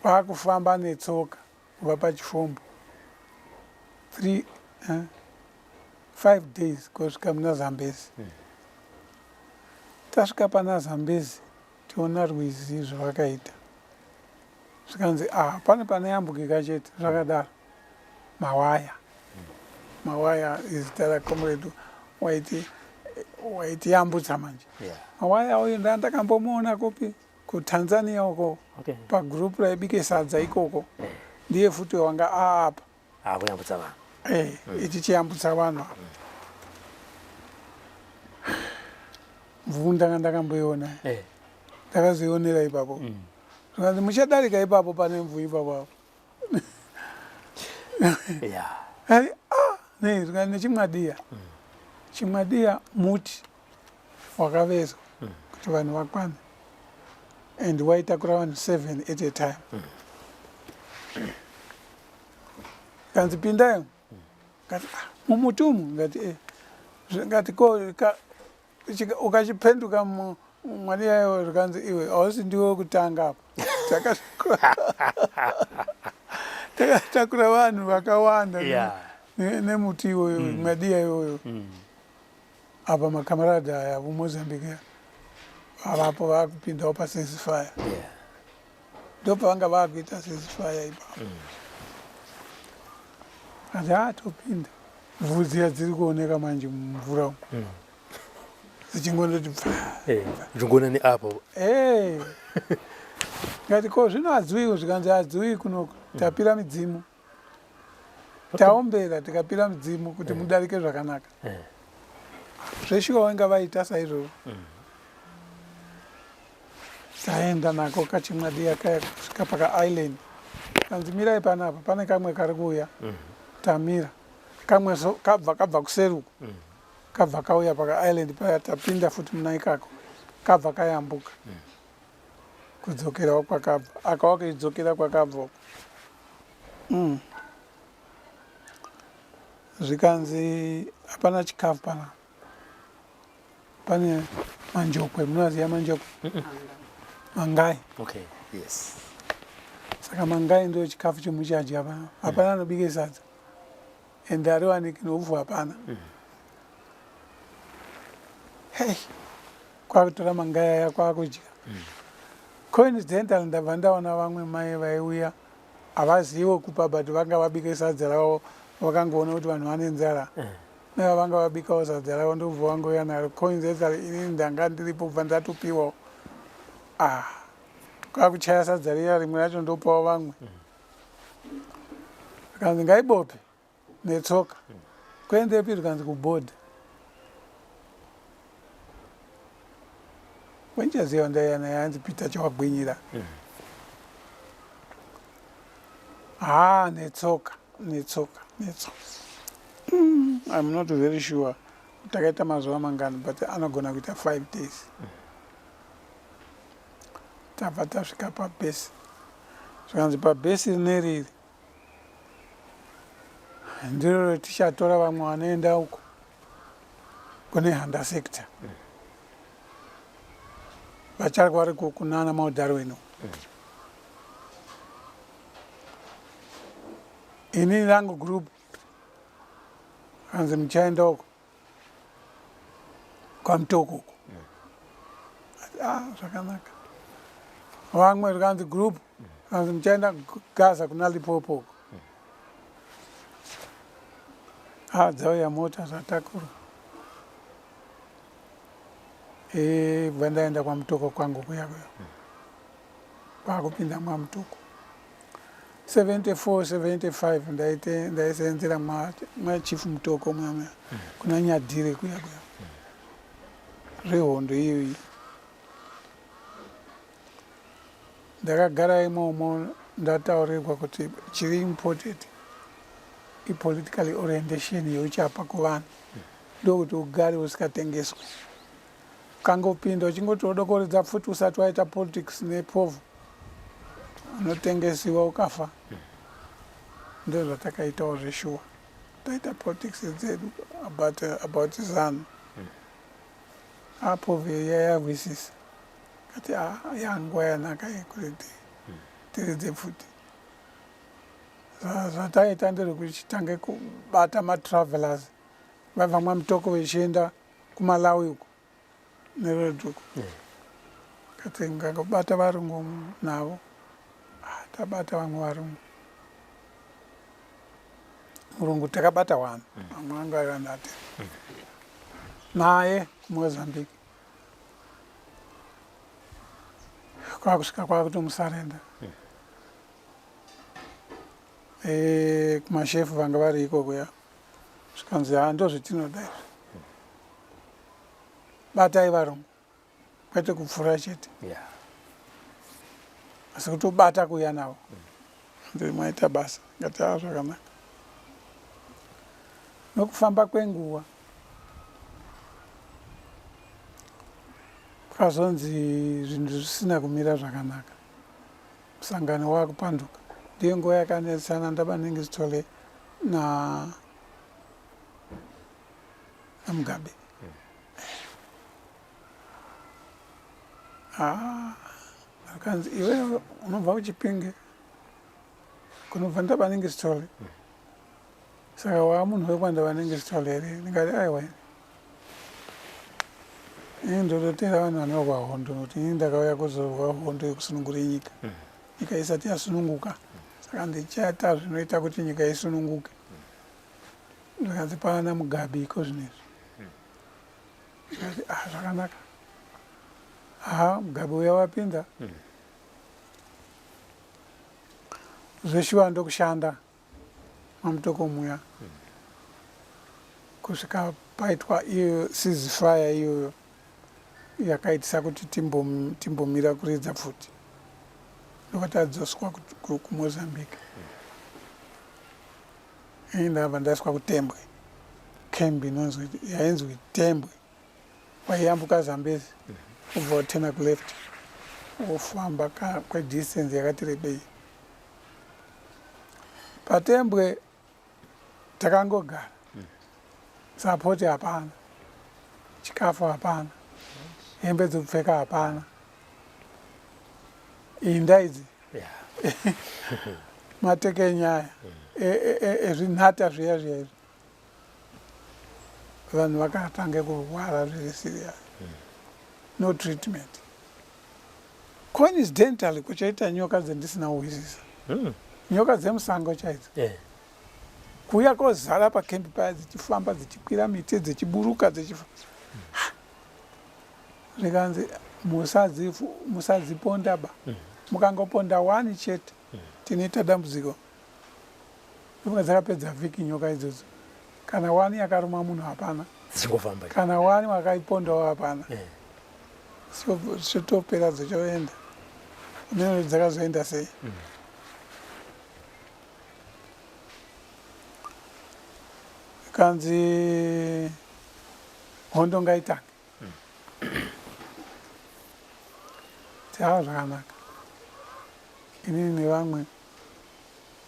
Vakufamba netsoka kubva paChifombo 3 5 days kusvika muna Zambezi. Tasvika pana Zambezi, tiona rwizi zvavakaita, zvikanzi ah, pane panoyambukika chete. Zvakadaro Mawaya, Mawaya izita racomrade waiti waitiyambutsa manje. Mawaya uyu ndandakambomuona kupi? KuTanzania uko. Pagroup raibike sadza ikoko, ndiye futi wanga aapa. Akuyambutsa vanhu. Ichichiyambutsa vanhu apa. Mvuu ndanga ndakamboiona, ndakazoionera ipapo. Zvikanzi muchadarika ipapo pane mvuu ipapo apo. Ari ah, nei? Zvikanzi nechimwadiya. Chimwadiya muti wakavezwa kuti vanhu vakwane, and waitakura vanhu seven at a time. Kanzi pindayo. Ngati ah, mumuti umu? Ngati ngati ko ukachipenduka mwani yayo. Zvikanzi iwe hausi ndiwe wekutanga apa, takatakura vanhu vakawanda nemuti iwoyo, mwadiya iwoyo. Apa makamaradi aya kuMozambique avapo vakupindawo paceasefire. Ndopavanga vakuita ceasefire ipapo. Ati a topinda, mvuu dziya dziri kuoneka manje mumvura umu. Dzichingondoti pfa. Eh, Ndingoona neapo. Eh. Ngati ko zvino hadziuyi zvikanzi hadziuyi kunoko tapira midzimu. Taombera tikapira midzimu kuti mudarike zvakanaka. Zveshuwa vanga vaita saizvozvo. Taenda nako kachimwadiya kaya kusvika paka island. Kanzi mirai panapa pane kamwe kari kuuya. Tamira. Kamwe so kabva kabva kuseri uko. Kabva kauya paka island paya tapinda futi muna ikako. Kabva kayambuka. Kudzokerawo kwakabva. Akawa kaidzokera kwakabva uko. Zvikanzi hapana chikafu panapa. Pane manjokwe, munoziva manjokwe? Mangai. Okay. Yes. Saka mangai ndio chikafu chomuchadya pano. Hapana anobike sadza. Ende hariwaniki noupfu hapana. Hey, kwakutora mangai aya kwakudya. Coincidental ndabva ndaona vamwe mai vaiuya havazivo kupa but vanga vabike sadza ravo vakangoona kuti vanhu vane nzara. Neva vanga vabikawo sadza ravo ndobva vangouya naro. Coincidental inini ndanga ndiripo bva ndatopiwawo. Ah, kwakuchaya sadza riya rimwe racho ndopawo vamwe. Zvikanzi ngaibope netsoka. Kuendepi zvikanzi kubhodha. Wenchaziva ndaiya naye hanzi Peter Chawagwinyira. Haa netsoka netsoka netsoka. I'm not very sure takaita mazuva mangani but anogona kuita 5 days. Tabva tasvika pabhesi. Zvikanzi pabhesi rine riri ndiro tichatora vamwe vanoenda uko kune Handa sector. Vachari vari kunana Mount Darwin uko. Inini rangu group hanzi muchaenda uko kwaMutoko uko. Ah, zvakanaka. Vamwe zvikanzi group hanzi muchaenda Gaza kuna Limpopo uko. Ah, dzauya mota zvatakura. Eh, bva ndaenda kwaMutoko kwangu kuya kuya. Kwakupinda mwaMutoko. 74 75 ndaite ndaisenzera mwa mwa Chief Mutoko mwa mwa kuna Nyadhire kuya kuya. Zvehondo iyoyi. Ndakagara imomo ndataurirwa kuti chiri important ipolitical orientation yeuchapa kuvanhu ndokuti ugare usikatengeswi. Ukangopinda uchingoti wodokoredza pfuti usati waita politics nepovho unotengesiwa ukafa. Ndozvatakaitawo zveshuwa. Taita politics dzedu about ZANU. Apovho iya yarwisisa. Kati ah, yanguva yanaka yekuti tiridze pfuti. Zvataita nderekuchitange kubata matravelers vaibva mwaMutoko vechienda kuMalawi uko neroad uko. Kati ngangobata varungu navo. Ah, tabata vamwe varungu. Murungu takabata one. Vamwe vanga vari vanhu vatema. Naye kuMozambique. Kwakusvika kwakutomusarenda. Eh, kumashefu vanga vari ikoko ya. Zvikanzi ha ndozvetinoda izvi. Batai varungu. Kwete kupfura chete. Yeah. Asi kutobata kuuya navo. Ndiri mwaita basa. Ngati zvakanaka. Nokufamba kwenguva kwakazonzi zvinhu zvisina kumira zvakanaka. Musangano wakupanduka. Ndiyo nguva yakanetsana Ndabaningi Sithole na naMugabe. Ah, akanzi iwe unobva kuChipinge kunobva Ndabaningi Sithole. Saka waa munhu wekwaNdabaningi Sithole here? Ndikati aiwa. Ini ndototera vanhu vanorwa hondo nokuti ini ndakauya kuzorwa hondo yekusunungura nyika. Nyika isati yasununguka. Saka ndichaita zvinoita kuti nyika isununguke. Zvikanzi pana Mugabe iko zvinezvi. Ndikati ah zvakanaka. Ha Mugabe uya wapinda. Zveshuwa ndokushanda maMutoko muya. Kusvika paitwa iyo ceasefire iyoyo yakaitisa kuti timbomira kuridza pfuti. Ndokatadzoswa kuMozambique. Ini ndakabva ndaiswa kuTembwe camp inonzi yainzi Tembwe waiyambuka Zambezi ubva watena kuleft wofamba kwedistance yakati rebei. PaTembwe takangogara sapoti hapana, chikafu hapana, hembe dzekupfeka hapana, inda idzi matekenya aya ezvinhata zviya zviya izvi vanhu vakatange kurwara zviri serious no treatment coincidentally kuchaita nyoka dzendisina kuhwisisa nyoka dzemusango chaidzo kuuya kozara pakembi paya dzichifamba dzichikwira miti dzichiburuka dzichifamba zvikanzi musadziponda ba mukangoponda one chete tinoita dambudziko ndofunga dzakapedza vhiki nyoka idzodzo kana one yakaruma munhu hapana dzichingofamba kana one wakaipondawo hapana zvichitopera dzichoenda mene dzakazoenda sei kanzi hondo ngaitange taa zvakanaka inini nevamwe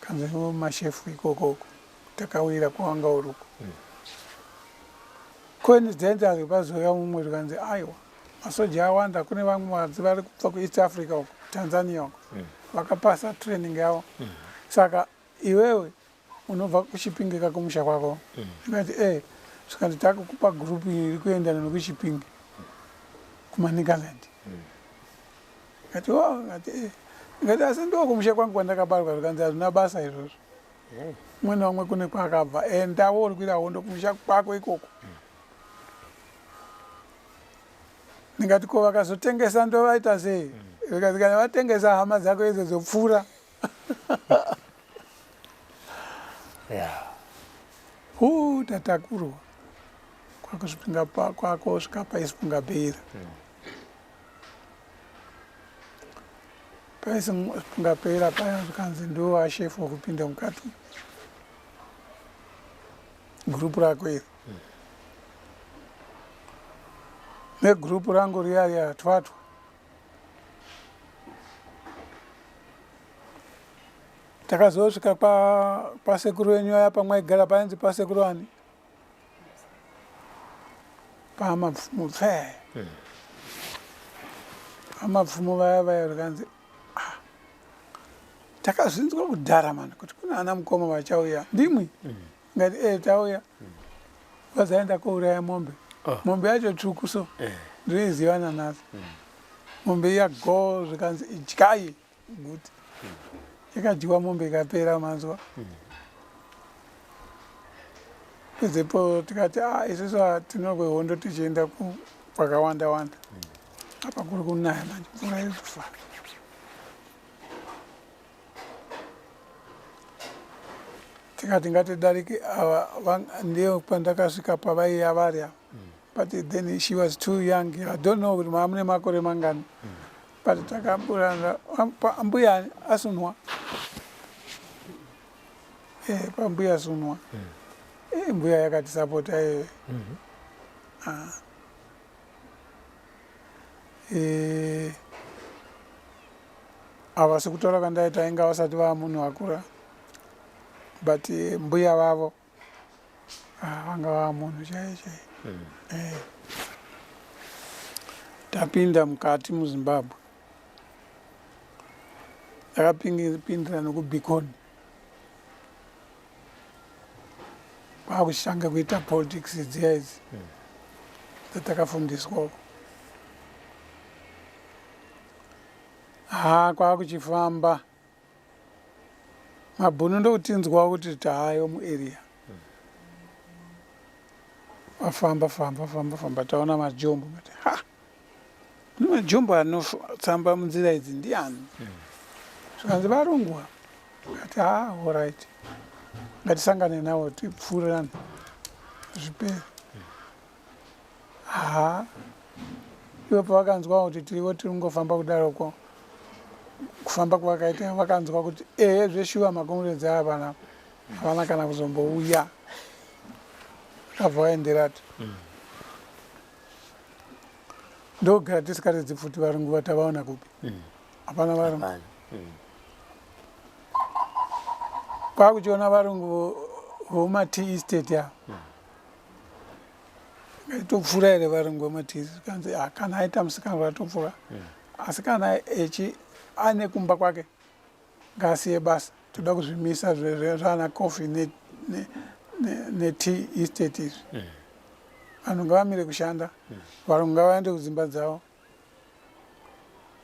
kanzi mashefu ikokoko takawira kwawanga uri uko coincidentally pazouya mumwe zvikanzi aiwa masoja awanda kune vamwe vanzi vari kubva kuEast Africa uko Tanzania uko vakapasa training yavo saka iwewe unobva kuChipinge kakumusha kwako ndikati e zvikanzi takukupa group iri kuenda nekuChipinge kuManicaland ndikati o ndikati e ndikati asi ndo kumusha kwangu kwandakabarwa zvikanzi hazvina basa izvozvo umwe naumwe kune kwaakabva endawo uri kuita hondo kumusha kwako ikoko ndingati ko vakazotengesa ndovaita sei zvikanzi kana vatengesa hama dzako idzo dzopfuura hu tatakurwa kwakusvika kwakosvika paisipungabeira paisipungabeira paya zvikanzi ndo ashefu wekupinda mukati gurupu rako iri negurupu rangu riya riya twatwa takazosvika kwasekuru wenyu aya pamwaigara painzi pasekuru ani pamapfumo pfee pamapfumo vaya vaya zvikanzi ah, takazvinzwa kudhara mani kuti kuna ana mukoma vachauya ndimwi ngati e tauya vazaenda kouraya mombe Oh. mombe yacho tsvuku so ndinoiziva nanhasi mombe iya go zvikanzi idyai guti yakadyiwa mombe ikapera manzwa pedzepo tikati ah, isusu tinorwe hondo tichienda kwakawanda wanda apa kuri kunaya manje mvura iri kufara tikati ngatidarike ava ndiyo pandakasvika pavaiya vari ava but then she was too young i don't know kuti maamune makore mangani but takaburana ambuya asunwa eh pambuya asunwa eh mbuya yakatisapota iyoyo ah. Eh, ava sekutaura kwandaita inga vasati vava munhu akura but mbuya vavo ah, vanga vava munhu chaiye chaiye Eh. Tapinda mukati muZimbabwe takapindira nekuBicon kwakuchitanga kuita politics dziya idzi dzatakafundiswa uko haa kwakuchifamba mabhunu ndokutinzwa kuti taayo muarea. Vafamba famba famba famba taona majombo ngati ha kune majombo anofamba munzira idzi ndiani? Zvikanzi varungu ava. Ngati ha alright ngatisangane navo tipfuurirane zvipere. Ha ivo pavakanzwa kuti tirivo tiri kungofamba kudaroko kufamba kwavakaita vakanzwa kuti ehe zveshuwa makomuredzi aya panapa havana kana kuzombouya vakabva vaenderati ndogara tisikaridzi pfuti varungu vatavaona kupi hapana varungu kwakuchiona varungu vomati estate ava topfura here varungu vomati kanzi ah, kana aita musikanzwa atopfura asi kana echi ane kumba kwake ngaasiye basa toda kuzvimisa zvaana coffee netea estate izvi vanhu ngavamire kushanda varungu ngavaende kudzimba dzavo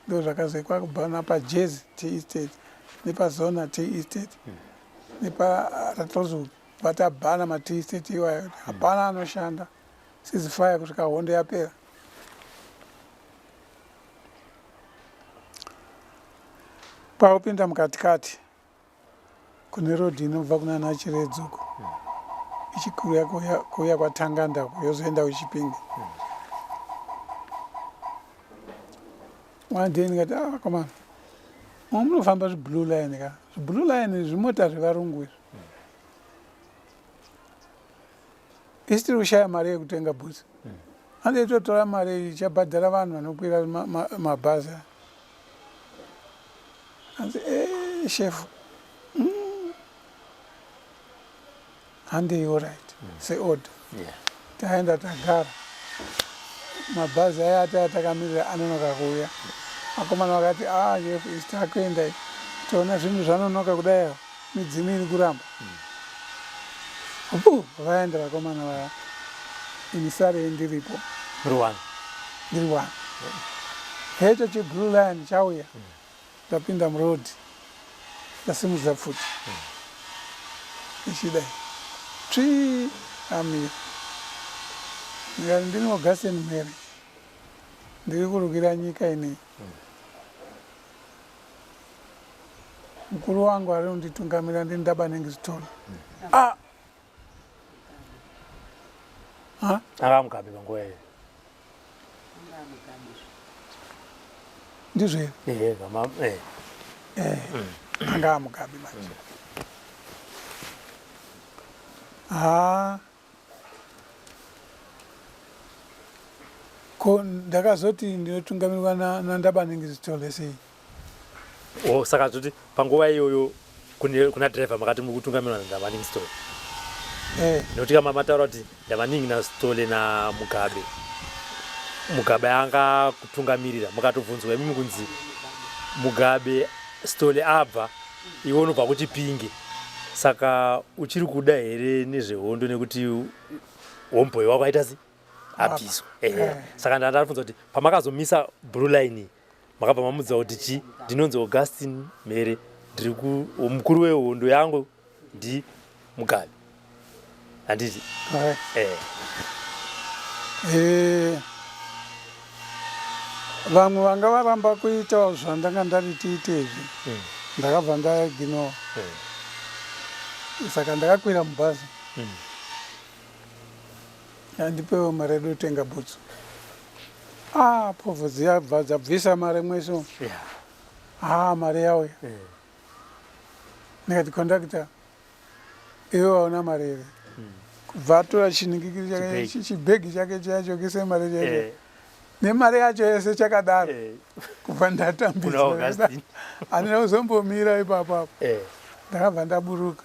ndo zvakazoikwa kubva napajezi tea estate nepazona tea estate neparatosuk vatabhana matea estate iwayo kuti hapana anoshanda ceasefire kusvika hondo yapera Kwakupinda mukatikati kune road inobva kuna Nachiredzi uko ichikuuya kuuya kwaTanganda uko yozoenda kuChipinge. One day ndikati ah vakomana mo munofamba zviblue line ka zviblue line zvimota zvevarungu izvi isi tiri kushaya mari yekutenga bhutsu Hanzi itotora mari ichabhadhara vanhu vanokwira mabhazi aya. Hanzi eh shefu. Handei all right. Seorder. Yeah. Taenda tagara. Mabhazi aya ataya takamirira anonoka kuuya. Vakomana vakati ah shefu isu takuenda toona zvinhu zvanonoka kudai midzimu iri kuramba. Upu vaenda vakomana vaya ini sarei ndiripo. Muri one. Ndiri one. Hecho chi blue line chauya. Ndapinda muroad. Ndasimudza pfuti. Ichidai. Tsvii amira. Ndikati ndini Augustine Mhere. Ndiri kurukira nyika inei. Mukuru wangu ari kunditungamira ndi Ndabaningi Sithole. Ah! Ha? Anga Mugabe panguva iyoyo. Ndizvo here? Ehe, kama eh. Eh. Anga Mugabe manje. Ah. Ko ndakazoti ndinotungamirwa naNdabaningi Sithole sei? Oh, saka zvoti panguva iyoyo kune kuna driver makati muri kutungamirwa naNdabaningi Sithole. Eh. Nekuti kama mataura kuti Ndabaningi naSithole naMugabe. Mugabe anga kutungamirira mukatobvunzwa imimi kunzi Mugabe Sithole abva iwe unobva kuChipinge saka uchiri kuda here nezvehondo nekuti homeboy wako aita sei abviswa ehe eh. Saka ndandabvunza kuti pamakazomisa blue line makabva mamudza kuti chi ndinonzi Augustine Mhere ndiri mukuru wehondo yangu ndi Mugabe handiti eh. Eh. Vamwe vanga varamba kuita zvandanga ndati tiite izvi Ndakabva ndaiginowa saka ndakakwira mubhazi andipewo mari yedu kutenga bhutsu ah povho dziya bva dzabvisa mari mwese umu Yeah. ah mari yauya ndikati kondakita iwe waona mari here kubva atora chiningikiri chake Chibhegi. chibhegi chake chiya chokise mari chacho Eh, nemari yacho yese chakadaro eh, kubva kuna ndatambidzwa Augustine. handina kuzombomira ipapo apo Eh, ndakabva ndaburuka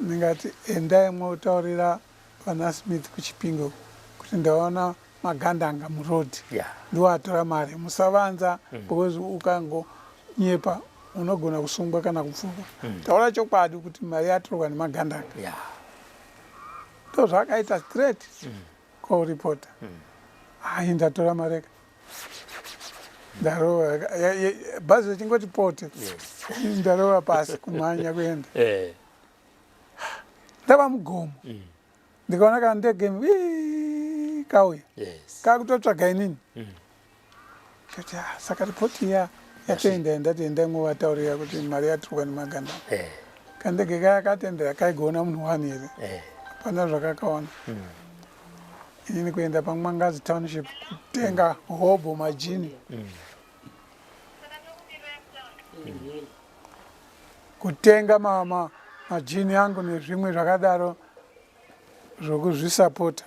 ndingati endai mwotaurira vana Smith kuChipinge kuti ndaona magandanga muroad yeah. ndiwo atora mari musavanza because ukangonyepa unogona kusungwa kana kupfurwa taura chokwadi kuti mari yatorwa nemagandanga Yeah. ndozvaakaita straight koripota hai ndatora mareka ndarova bhazi richingoti pote ndarova pasi kumhanya kuenda Eh. ndava mugomo ndikaona kana ndege kauya Yes. Kakutotsvaga inini. Kati ah, saka ripoti iya yatoenda, ndati endai movataurira kuti mari yatorwa nemaganda. Kandege kaya katendera kaigona munhu wani here? Hapana zvakakaona. Inini kuenda paMwangazi Township kutenga hobho majini. Kutenga majini angu nezvimwe zvakadaro zvokuzvisapota.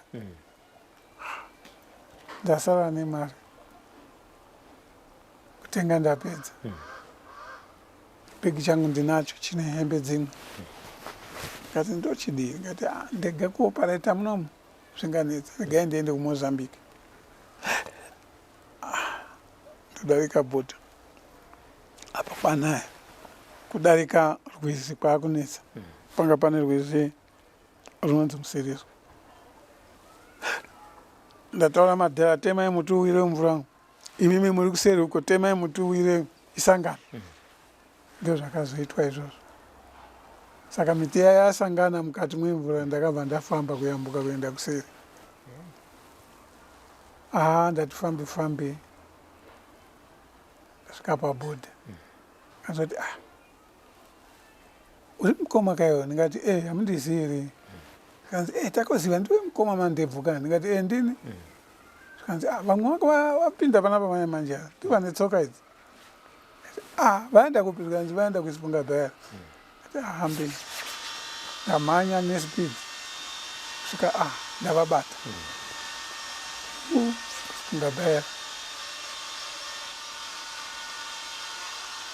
Ndasara nemari kutenga ndapedza. Bhegi changu ndinacho chine hembe dzimwe. Ndikati ndochidii? Ndikati ah, ndega kuopareta munomu zvinganetsa, regai ndiende kuMozambique. Ah, ndodarika bhodha apa kwanaya, kudarika rwizi kwakunetsa. Panga pane rwizi runonzi Musirizwa. Ndataura madhara, temai muti uwire mvura, imimi muri kuseri uko, temai muti uwire isangano. Ndo zvakazoitwa izvozvo. Saka miti iya yasangana mukati mwemvura, ndakabva ndafamba kuyambuka kuenda kuseri. Haa, ndati fambi fambi, ndasvika pabhodha. Akazoti ah, uri mukoma kaiwe? Ndingati e, hamundizivi here? Zvikanzi e, takoziva, ndiwe mukoma Mandebvu ka? Ndingati e, ndini. Zvikanzi ah, vamwe vako vapinda panapa manje manje, ndivo vane tsoka idzi. Ah, vaenda kupi? Zvikanzi vaenda kuSpunga Bhera. Ati ahambei. Ndamhanya nespeed kusvika ah, ndavabata kuSpunga Bhera.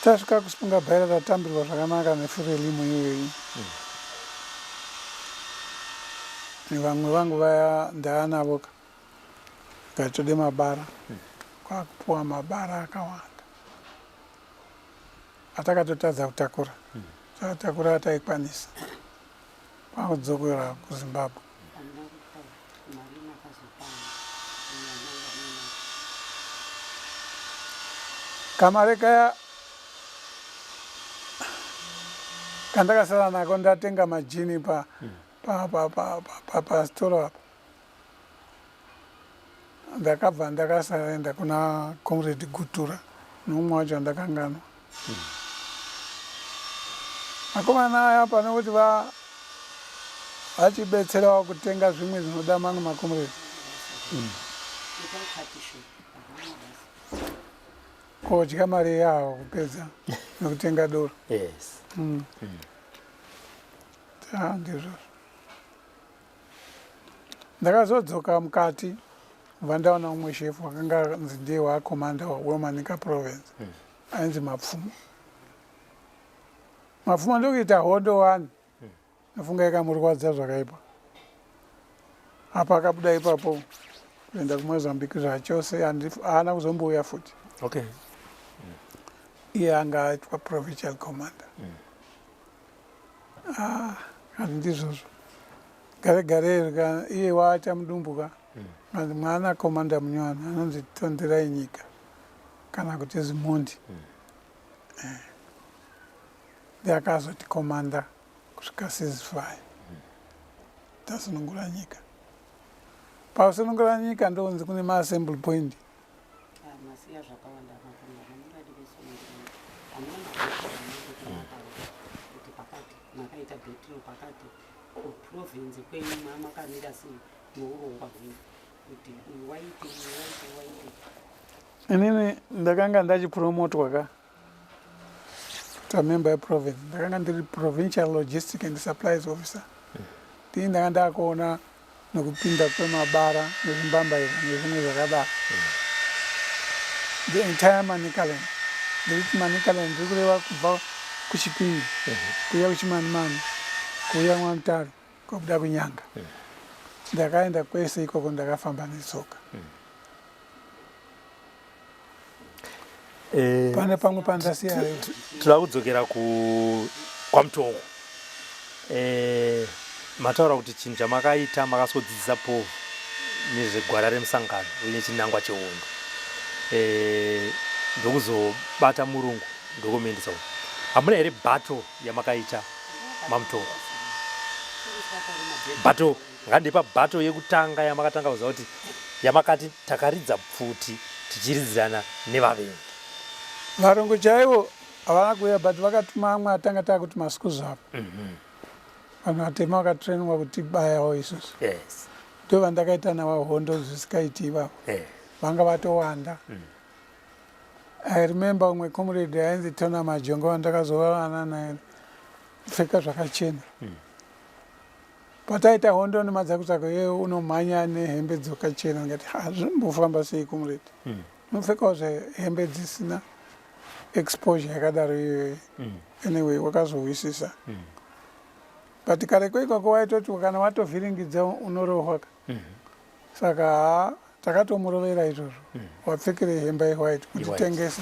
Tasvika kuSpunga Bhera tatambirwa zvakanaka neFurelimo iyoyi. Nevamwe vangu vaya ndaanavo ka, ngatode mabara, kwakupuwa mabara akawanda atakatotadza kutakura. Takatakura ataikwanisa, kwakudzokera kuZimbabwe. Kamare kaya kandakasara nako ndatenga majini pa pa pa pa pa pasitoro apa, ndakabva ndakasaenda kuna Comrade Gutura nomumwe wacho andakanganwa. Vakomana aya pane kuti vachibetserawo kutenga zvimwe zvinoda mamwe macomrades. Kodya mari yawo kupedza nekutenga doro. Yes. Ah, ndizvozvo. Ndakazodzoka mukati kubva ndaona umwe shefu wakanga anzi ndiye waakomanda weManica Province, ainzi Mapfumo. Mapfumo ndokuita hondo wani, nofunga ikamurwadza zvakaipa. Apa akabuda ipapo kuenda kuMozambique zvachose, haana kuzombouya futi. Okay. Iye anga aitwa provincial commander. Ah, kanzi ndizvozvo. Gare gare iye waacha mudumbu ka, kanzi mwana commander munyowani anonzi Tonderai Nyika kana kuti Zimondi. Ndiye akazoti commander kusvika ceasefire. Tasunungura nyika. Pakusunungura nyika ndonzi kune maassembly point. Masiya zvakawanda makomba mamungadi kusunungura. Hamuna mabhotoro kuti pakati makaita bhetiro pakati kuprovince kwenyu makamira sei neurongwa hwenyu kuti uyu waiti uyu waiti uyu waiti. Inini ndakanga ndachipromotwa ka kuita member yeprovince. Ndakanga ndiri provincial logistic and supplies officer. Ndini ndanga ndakuona nokupinda kwemabara nezvimbambaira nezvimwe zvakadaro. The entire Manicaland. Ndiri Manicaland ndiri kureva kubva kuChipinge kuuya kuChimanimani kuuya mwaMutare kubuda kuNyanga. Ndakaenda kwese ikoko ndakafamba netsoka. Pane pamwe pandasiya. Toda kudzokera kwaMutoko. Mataura kuti chinhu chamakaita makasodzidzisa povhu nezvegwara remusangano uye nechinangwa chehondo, ndokuzobata murungu ndokumuendesa uko. Hamuna here battle yamakaita maMutoko? Battle ngandipa battle yekutanga yamakatanga kuziva kuti Yamakati takaridza pfuti tichiridzirana nevavengi. Varungu chaivo havana kuuya but vakatuma amwe atanga takuti maskuzap. Vanhu vatema vakatrainwa kutibayawo isusu. Yes. Ndo vandakaita navo hondo zvisikaiti ivavo. Yes. Vanga vatowanda. I remember umwe comrade ainzi Tona Majongo wandakazovana naye pfeka zvakachena. Pataita hondo nemadzakutsako iye unomhanya nehembe dzakachena ndikati ha zvimbofamba sei comrade. Unopfekawo hembe dzisina exposure yakadaro iyoyo. Anyway wakazohwisisa. But kareko ikoko waitoti kana watovhiringidza unorohwa ka. Saka haa takatomurovera izvozvo. Wapfekere hembe yewhite kutitengesa.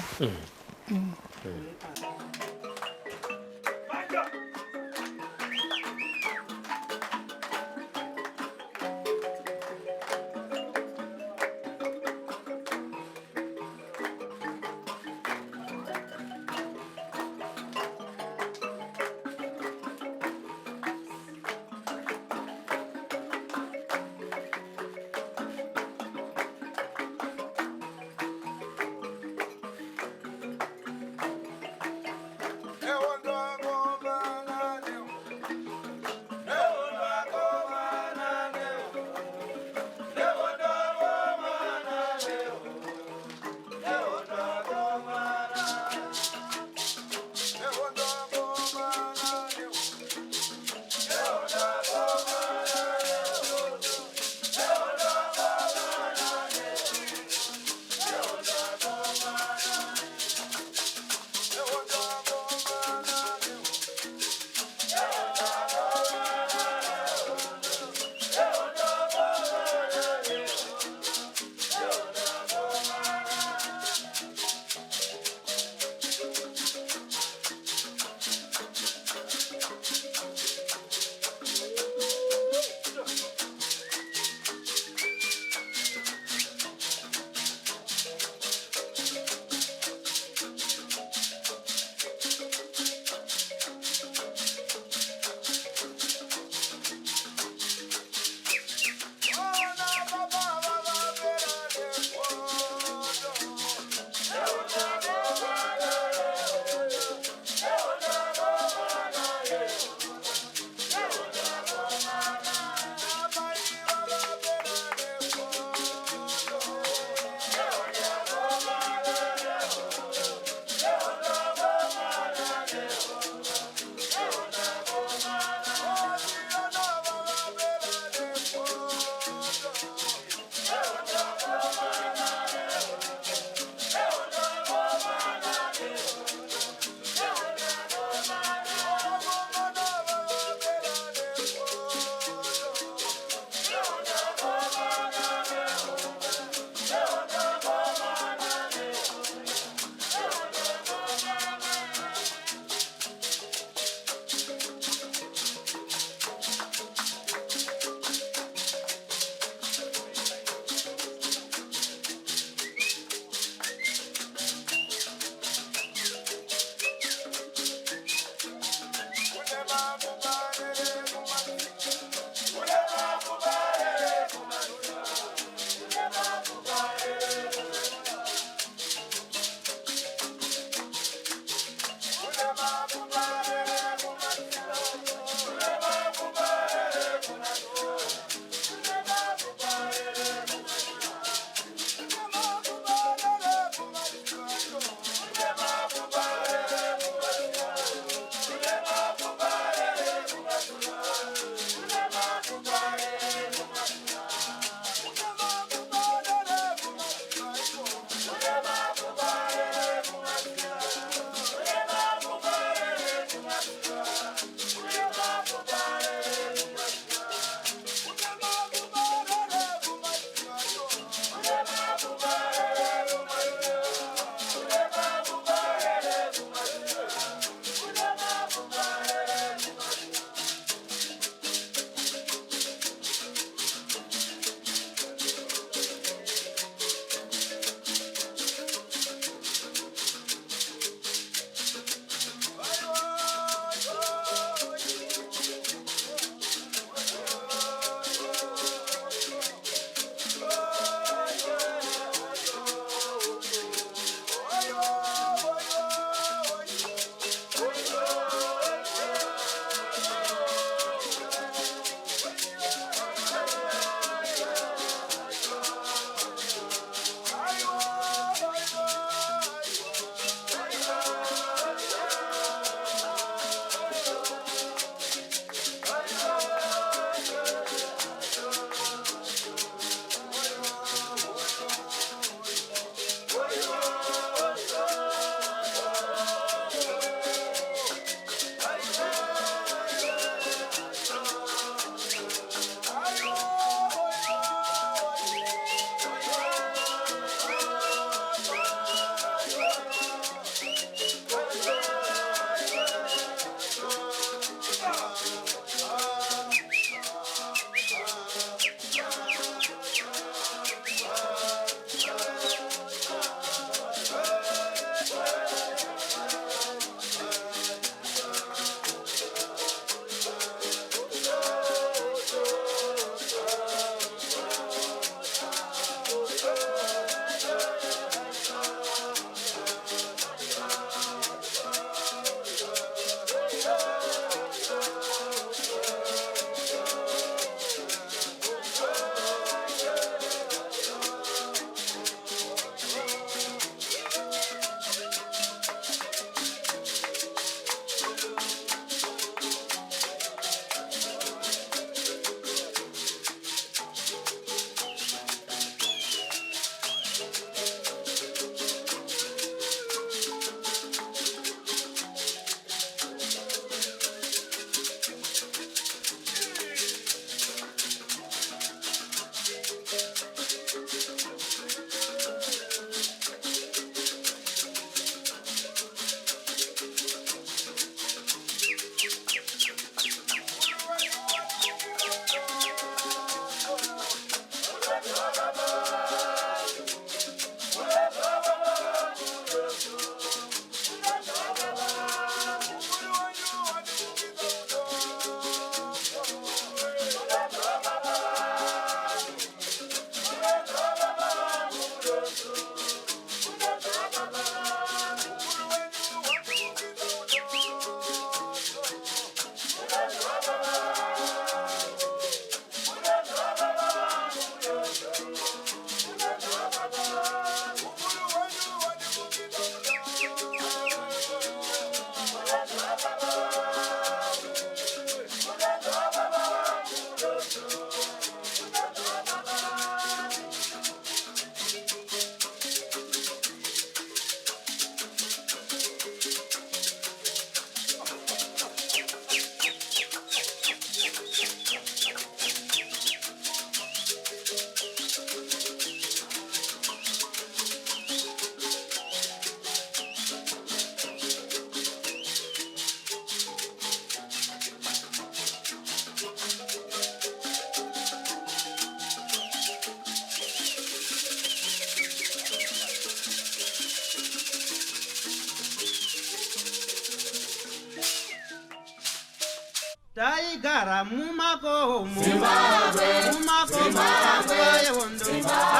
Taigara mumakomo, mumakomo panguva yehondo.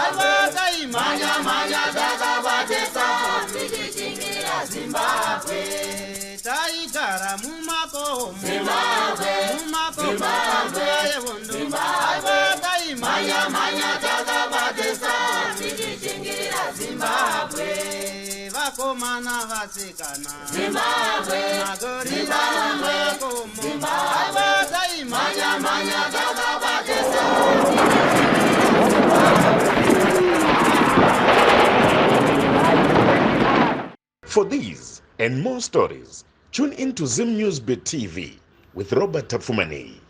Aiwa, taimhanya-mhanya takabatisa tichichingira Zimbabwe. Taigara mumakomo, mumakomo panguva yehondo. Aiwa, taimhanya-mhanya takabatisa tichichingira Zimbabwe. Vakomana, vasikana, Zimbabwe, magorira mumakomo. Aiwa, taimhanya-mhanya takabatisa. For these and more stories, tune in to Zim News Bit TV with Robert Tapfumaneyi.